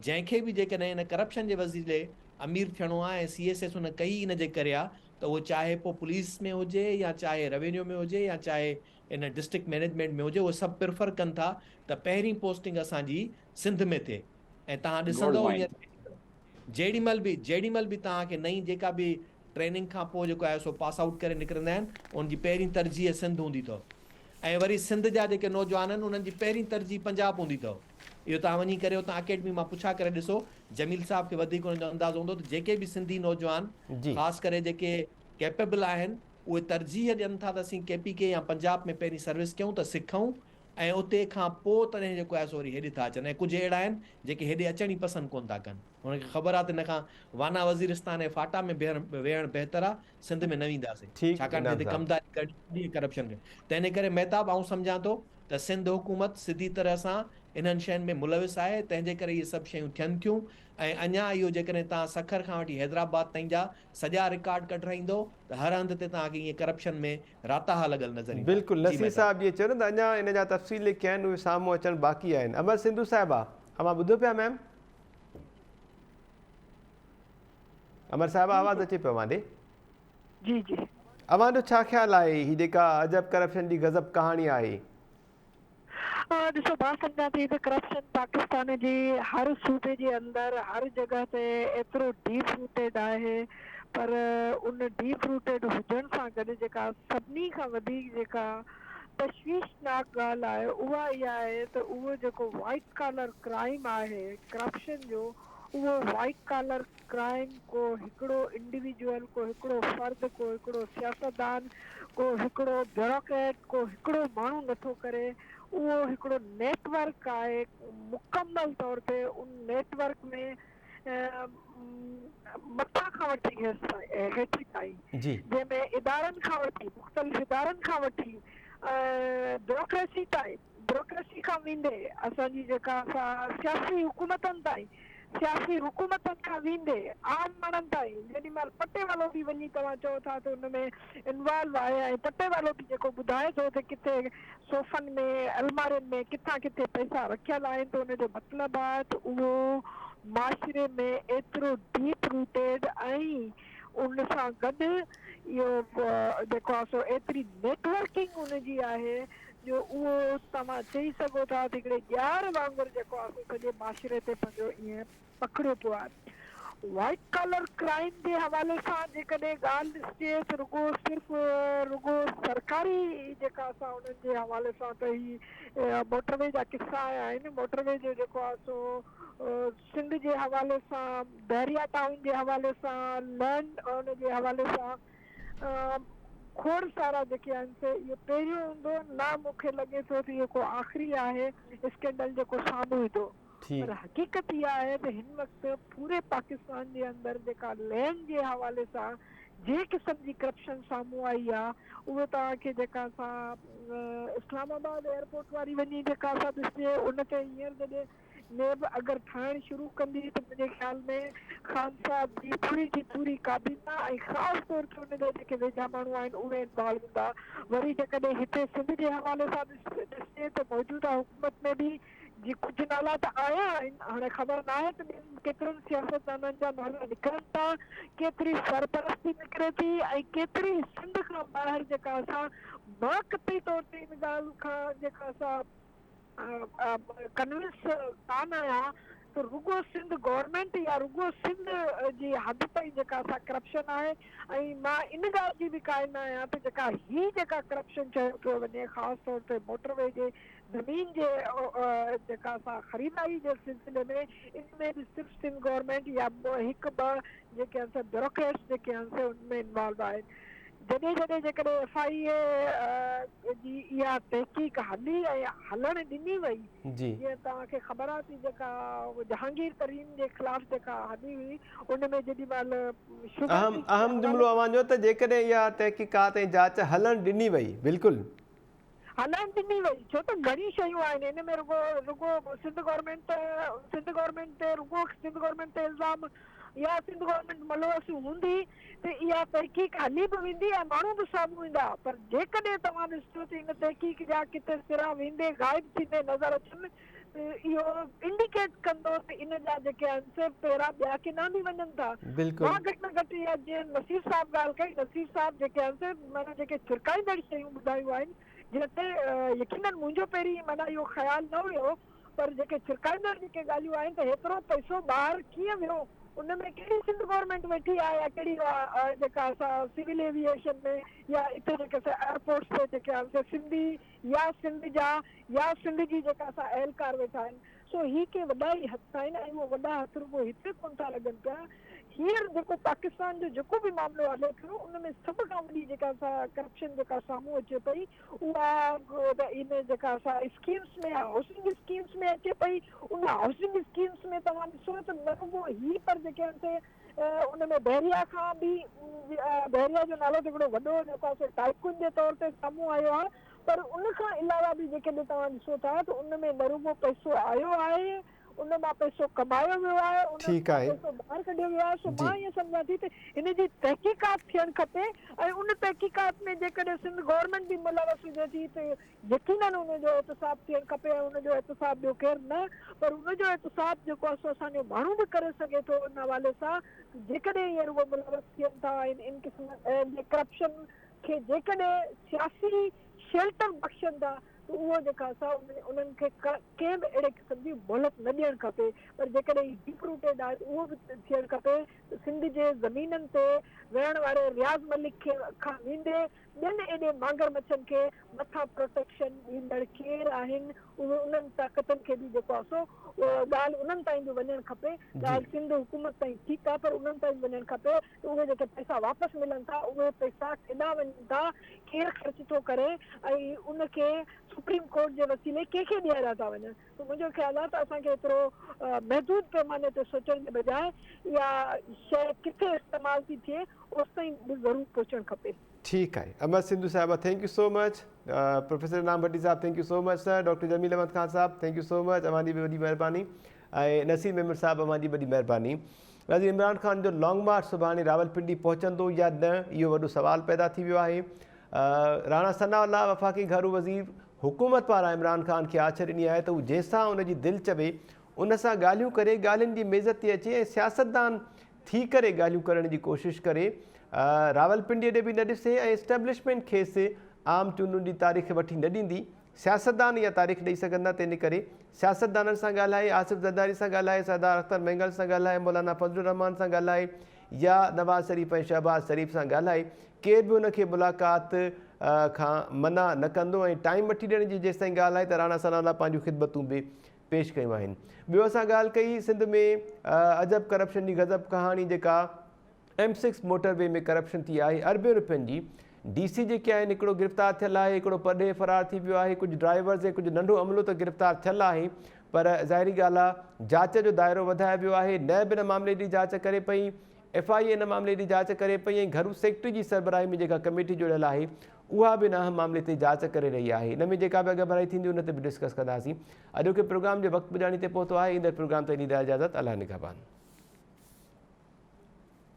جنهن کي به جيڪڏهن ان ڪرپشن جي وسيلي امير ٿيڻو آهي ۽ سي ايس ايس ان ڪئي ان جي ڪري آهي ته اهو چاهي پوء پوليس ۾ هجي يا چاهي روينيو ۾ هجي يا چاهي ان ڊسٽرڪٽ مئنيجمينٽ ۾ هجي اهي سڀ پريفر ڪن ٿا ته پهرين پوسٽنگ اسان جي سنڌ ۾ ٿئي ۽ توهان ڏسندؤ هينئر جيڏي مهل به جيڏي مهل به توهان کي نئين جيڪا به ٽريننگ کان پوء جيڪو آهي سو پاس آئوٽ ڪري نڪرندا آهن ان جي پهرين ترجيح سنڌ هوندي اٿو ۽ وري سنڌ جا جيڪي نوجوان آهن انهن جي پهرين ترجيح پنجاب هوندي اٿو اهو توهان وڃي ڪري اتان اڪيڊمي مان پڇا ڪري ڏسو جميل صاحب کي وڌيڪ ان جو اندازو هوندو ته جيڪي به سنڌي نوجوان خاص ڪري جيڪي ڪيپيبل آهن اهي ترجيح ڏين ٿا ته اسين ڪي پي ڪي يا پنجاب ۾ پهرين سروس ڪيون ته سکون ۽ اتي کان پوء تڏهن جيڪو آهي سو وري هيڏي ٿا اچن ۽ ڪجهه اهڙا آهن جيڪي هيڏي اچڻ ئي پسند ڪونه ٿا ڪن. هن کي خبر آ ته هن کان وانا وزيرستان ۽ فاٽا ۾ ويهڻ بهتر آ، سنڌ ۾ نه وينداسين، ٺيڪ ڇاڪاڻ ته انعام هتي صاحب. ڪمداري ڪرڻي پوندي ۽ ڪرپشن ڪرڻي. تنهن ڪري مهتاب آئون سمجهان ٿو ته سنڌ حڪومت سڌي طرح سان انهن شين ۾ ملوث آهي، تنهن جي ڪري اهي سڀ شيون ٿين ٿيون ۽ اڃا اهو جيڪڏهن توهان سکر کان وٺي حيدرآباد تائين جا سڄا رڪارڊ ڪڍرائيندو ته هر هنڌ تي توهان کي ائين ڪرپشن ۾ راتاها لڳل نظر ايندا. بلڪل جي نصير مهتاب. صاحب جيئن چيو نه ته اڃا ان جا تفصيل جيڪي آهن اهي سامهون اچڻ باقي آهن. امر سنڌو صاحبه اوهان ٻڌو پيا ميم؟ امر صاحب آواز اچي پيو اوهان ڏي. جي جي. اوهان جو ڇا خيال آهي هي جيڪا عجب ڪرپشن جي غضب ڪهاڻي آهي. ڏسو مان سمجهان ٿي ته ڪرپشن پاڪستان جي هر صوبي جي اندر هر جڳهه تي ايترو ڊيپ روٽيڊ آهي پر ان ڊيپ روٽيڊ هجڻ سان گڏ جيڪا سڀني کان وڌيڪ جيڪا تشويشناڪ ڳالهه آهي اها اها آهي ته اهو جيڪو وائيٽ ڪالر ڪرائيم آهي ڪرپشن جو اهو وائيٽ ڪالر ڪرائيم ڪو هڪڙو انڊيويجوئل ڪو هڪڙو فرد ڪو هڪڙو سياستدان ڪو هڪڙو بيوروڪريٽ ڪو هڪڙو ماڻهو نٿو ڪري اهو هڪڙو نيٽ ورڪ آهي مڪمل طور تي ان نيٽ ورڪ ۾ مٿان کان وٺي هيٺ تائين جنهن ۾ ادارن کان وٺي مختلف ادارن کان وٺي بيوروڪريسي تائين بيوروڪريسي کان ويندي اسان جي جيڪا سا سياسي حڪومتن تائين، سياسي حڪومتن کان ويندي عام ماڻهن تائين، جيڏي مهل پٽيوالو به وڃي توهان چئو ٿا ته ان ۾ انوالو آهي ۽ پٽيوالو به جيڪو ٻڌائي ٿو ته ڪٿي صوفن ۾ المارين ۾ ڪٿان ڪٿي پئسا رکيل آهن ته ان جو مطلب آهي ته اهو معاشري ۾ ايترو ڊيپ روٽيڊ ۽ ان سان گڏ اهو جيڪو آهي سو ايتري نيٽورڪنگ ان جي آهي جو اهو توهان چئي سگهو ٿا ته هڪڙي ڄار وانگر جيڪو آهي سو سڄي معاشري تي پنهنجو ائين پکڙيو پيو آهي. وائيٽ ڪالر ڪرائيم جي حوالي سان جيڪڏهن ڳالهه ڏسجي ته رڳو صرف رڳو سرڪاري جيڪا سا انهن جي حوالي سان ته هي موٽر وي جا قصا آيا آهن موٽر وي جو جيڪو آهي سو سنڌ جي حوالي سان بحريا ٽائون جي حوالي سان لينڊ ان جي حوالي سان کوڙ سارا جيڪي آهن سي اهو پهريون هوندو نه مون کي لڳي ٿو ته اهو ڪو آخري آهي اسڪينڊل جيڪو سامهون ايندو پر حقيقت اها آهي ته هن وقت پوري پاڪستان جي اندر جيڪا لينڊ جي حوالي سان جنهن قسم جي ڪرپشن سامهون آئي آهي اهو توهان کي جيڪا سا اسلام آباد ايئرپورٽ واري وڃي جيڪا سا ڏسجي ان تي هينئر جڏهن نيب اگر ٺاهڻ شروع ڪندي ته منهنجي خيال ۾ خان صاحب جي پوري جي پوري ڪابينا ۽ خاص طور تي ان جا جيڪي ويجها ماڻهو آهن اهي انوالو هوندا. وري جيڪڏهن هتي سنڌ جي حوالي سان ڏسجي ته موجوده حڪومت ۾ به جي ڪجهه نالا ته آيا آهن هاڻي خبر ناهي ته ٻين ڪيترن سياستدانن جا نالا نڪرن ٿا، ڪيتري سرپرستي نڪري ٿي ۽ ڪيتري سنڌ کان ٻاهر جيڪا اسان مان قطعي طور تي ان ڳالهه کان جيڪا اسان ڪنوينس ڪانه آهيان ته رڳو سنڌ گورنمينٽ يا رڳو سنڌ جي حد تائين جيڪا سا ڪرپشن آهي ۽ مان ان ڳالهه جي به قائل نه آهيان ته جيڪا هي جيڪا ڪرپشن چيو پيو وڃي خاص طور تي موٽر وي جي زمين جي جيڪا سا خريداري جي سلسلي ۾ ان ۾ به صرف سنڌ گورنمينٽ يا هڪ ٻه جيڪي آهن سي بيوروڪريٽس جيڪي آهن سي ان ۾ انوالو آهن. جڏهن جڏهن جيڪڏهن ايف I اي جي اها تحقيق هلي ۽ هلڻ ڏني وئي جيئن توهان کي خبر آهي ته جيڪا جهانگير ترين جي خلاف جيڪا هلي هئي ان ۾ جيڏي مهل شگر اهم اهم جملو اوهان جو ته جيڪڏهن اها تحقيقات ۽ جاچ هلڻ ڏني وئي بلڪل. هلڻ ڏني وئي ڇو ته گهڻيون شيون آهن ان ۾ رڳو رڳو سنڌ گورنمينٽ سنڌ گورنمينٽ تي رڳو سنڌ گورنمينٽ تي الزام يا سنڌ گورنمينٽ ملوث هوندي ته اها تحقيق هلي به ويندي ۽ ماڻهو به سامهون ايندا پر جيڪڏهن توهان ڏسجو ته ان تحقيق جا ڪٿي سرا ويندي غائب ٿيندي نظر اچن ته اهو انڊيڪيٽ ڪندو ته ان جا جيڪي آهن سي پيرا ٻيا ڪيڏانهن به وڃن ٿا. مان گهٽ ۾ گهٽ اها جيئن نصير صاحب ڳالهه ڪئي نصير صاحب جيڪي آهن سي معنيٰ جيڪي ڇرڪائيندڙ شيون ٻڌايون آهن جنهن تي يقينن منهنجو پهرين معنيٰ اهو خيال نه هيو پر جيڪي ڇرڪائيندڙ جيڪي ڳالهيون آهن ته هيترو پئسو ٻاهر ڪيئن ويو ان ۾ ڪهڙي سنڌ گورنمينٽ ويٺي آهي يا ڪهڙي جيڪا اسان سول ايوي ايشن ۾ يا اتي جيڪي سي ايئرپورٽس تي جيڪي آهن سي سنڌي يا سنڌ جا يا سنڌ جي جيڪا اسان اهلڪار ويٺا آهن سو هي ڪي وڏا ئي هٿ آهن ۽ اهي وڏا هٿ رڳو هتي ڪونه ٿا لڳن پيا هينئر جيڪو پاڪستان جو جيڪو به معاملو هلي پيو ان ۾ سڀ کان وڏي جيڪا سا ڪرپشن جيڪا سامهون اچي پئي اها ته ان جيڪا سا اسڪيمس ۾ هائوسنگ اسڪيمس ۾ اچي پئي ان هائوسنگ اسڪيمس ۾ توهان ڏسو ته نه رڳو هي پر جيڪي آهن سي ان ۾ بحريا کان به بحريا جو نالو ته هڪڙو وڏو جيڪو آهي سو ٽائيڪون جي طور تي سامهون آيو آهي پر ان کان علاوه به جيڪڏهن توهان ڏسو ٿا ته ان ۾ نه رڳو پئسو آيو آهي ان مان پئسو ڪمايو ويو آهي، ان مان پئسو ٻاهر ڪڍيو ويو آهي، سو مان ائين سمجهان ٿي ته هن جي تحقيقات ٿيڻ کپي ۽ ان تحقيقات ۾ جيڪڏهن سنڌ گورنمينٽ به ملوث هجي ٿي ته يقينن ان جو احتساب ٿيڻ کپي ۽ ان جو احتساب ٻيو ڪير نه پر ان جو احتساب جيڪو آهي سو اسان جو ماڻهو به ڪري سگهي ٿو ان حوالي سان ته جيڪڏهن اهي رڳو ملوث ٿين ٿا ۽ ان قسم جي ڪرپشن کي جيڪڏهن سياسي شيلٽر بخشن ٿا ته اهو جيڪا سا انهن کي ڪنهن به اهڙي قسم جي مهلت نه ڏيڻ کپي پر جيڪڏهن هي ڊيپ روٽيڊ آهي ته اهو به ٿيڻ کپي ته سنڌ جي زمينن تي ويهڻ واري رياض ملڪ کي کان ويندي ٻين ايڏي مانگر مڇن کي مٿان پروٽيڪشن ڏيندڙ ڪير آهن اهي انهن طاقتن کي به جيڪو آهي سو ڳالهه انهن تائين به وڃڻ کپي ڳالهه سنڌ حڪومت تائين ٺيڪ آهي پر انهن تائين به وڃڻ کپي ته اهي جيڪي پئسا واپس ملن ٿا اهي پئسا ڪيڏانهن وڃن ٿا، ڪير خرچ ٿو ڪري ۽ ان کي سپريم ڪورٽ جي وسيلي ڪنهن کي ڏياريا ٿا وڃن ته منهنجو خيال آهي ته اسان کي ايترو محدود پيماني تي سوچڻ جي بجاء اها شيء ڪٿي استعمال ٿي ٿئي اوستائين به ضرور پهچڻ کپي. ٺيڪ آهي امر سنڌو صاحبه thank you so much professor Inam Bhatti صاحب thank you so much sir doctor Jamil Ahmed Khan صاحب thank you so much اوهان جي به وڏي مهرباني ۽ نصير ميمڻ صاحب اوهان جي وڏي مهرباني ناظرين عمران خان جو لانگ مارچ سڀاڻي راولپنڊي پهچندو يا نه اهو وڏو سوال پيدا ٿي ويو آهي راڻا ثناء الله وفاقي گهرو وزير حڪومت پاران عمران خان کي آڇ ڏني آهي ته هو جنهن سان ان جي دل چوي ان سان ڳالهيون ڪري ڳالهين جي ميز تي اچي ۽ سياستدان ٿي ڪري ڳالهيون ڪرڻ جي ڪوشش ڪري راولپنڊي ڏي به نه ڏسي ۽ اسٽيبلشمينٽ کيس عام چونڊن جي تاريخ وٺي نه ڏيندي سياستدان اها تاريخ ڏئي سگهندا تنهن ڪري سياستدانن سان ڳالهائي آصف زرداري سان ڳالهائي سردار اختر مينگل سان ڳالهائي مولانا فضل الرحمان سان ڳالهائي يا نواز شريف ۽ شهباز شريف سان ڳالهائي ڪير به ان کي ملاقات کان منع نه ڪندو ۽ ٽائيم وٺي ڏيڻ جي جيستائين ڳالهه آهي ته راڻا ثناء الله پنهنجون خدمتون به پيش ڪيون آهن. ٻيو اسان ڳالهه ڪئي سنڌ ۾ عجب ڪرپشن جي غضب ڪهاڻي جيڪا M six motor V ۾ corruption ٿي آهي اربين روپين جي ڊي سي جيڪي آهن هڪڙو گرفتار ٿيل آهي هڪڙو پرڏيهه فرار ٿي ويو آهي ڪجهه ڊرائيورز ۽ ڪجهه ننڍو عملو ته گرفتار ٿيل آهي پر ظاهري ڳالهه آهي جاچ جو دائرو وڌايو ويو آهي نيب ان معاملي جي جاچ ڪري پئي ايف I اي ان معاملي جي جاچ ڪري پئي ۽ گهرو سيڪريٽري جي سربراهي ۾ جيڪا ڪميٽي جوڙيل آهي اها به ان اهم معاملي تي جاچ ڪري رهي آهي. ان ۾ جيڪا به اڳڀرائي ٿيندي ان تي به ڊسڪس ڪنداسين. اڄوڪي پروگرام جو وقت پڄاڻي تي پهتو آهي. ايندڙ پروگرام تائين ڏيندا اجازت. الله نگهبان.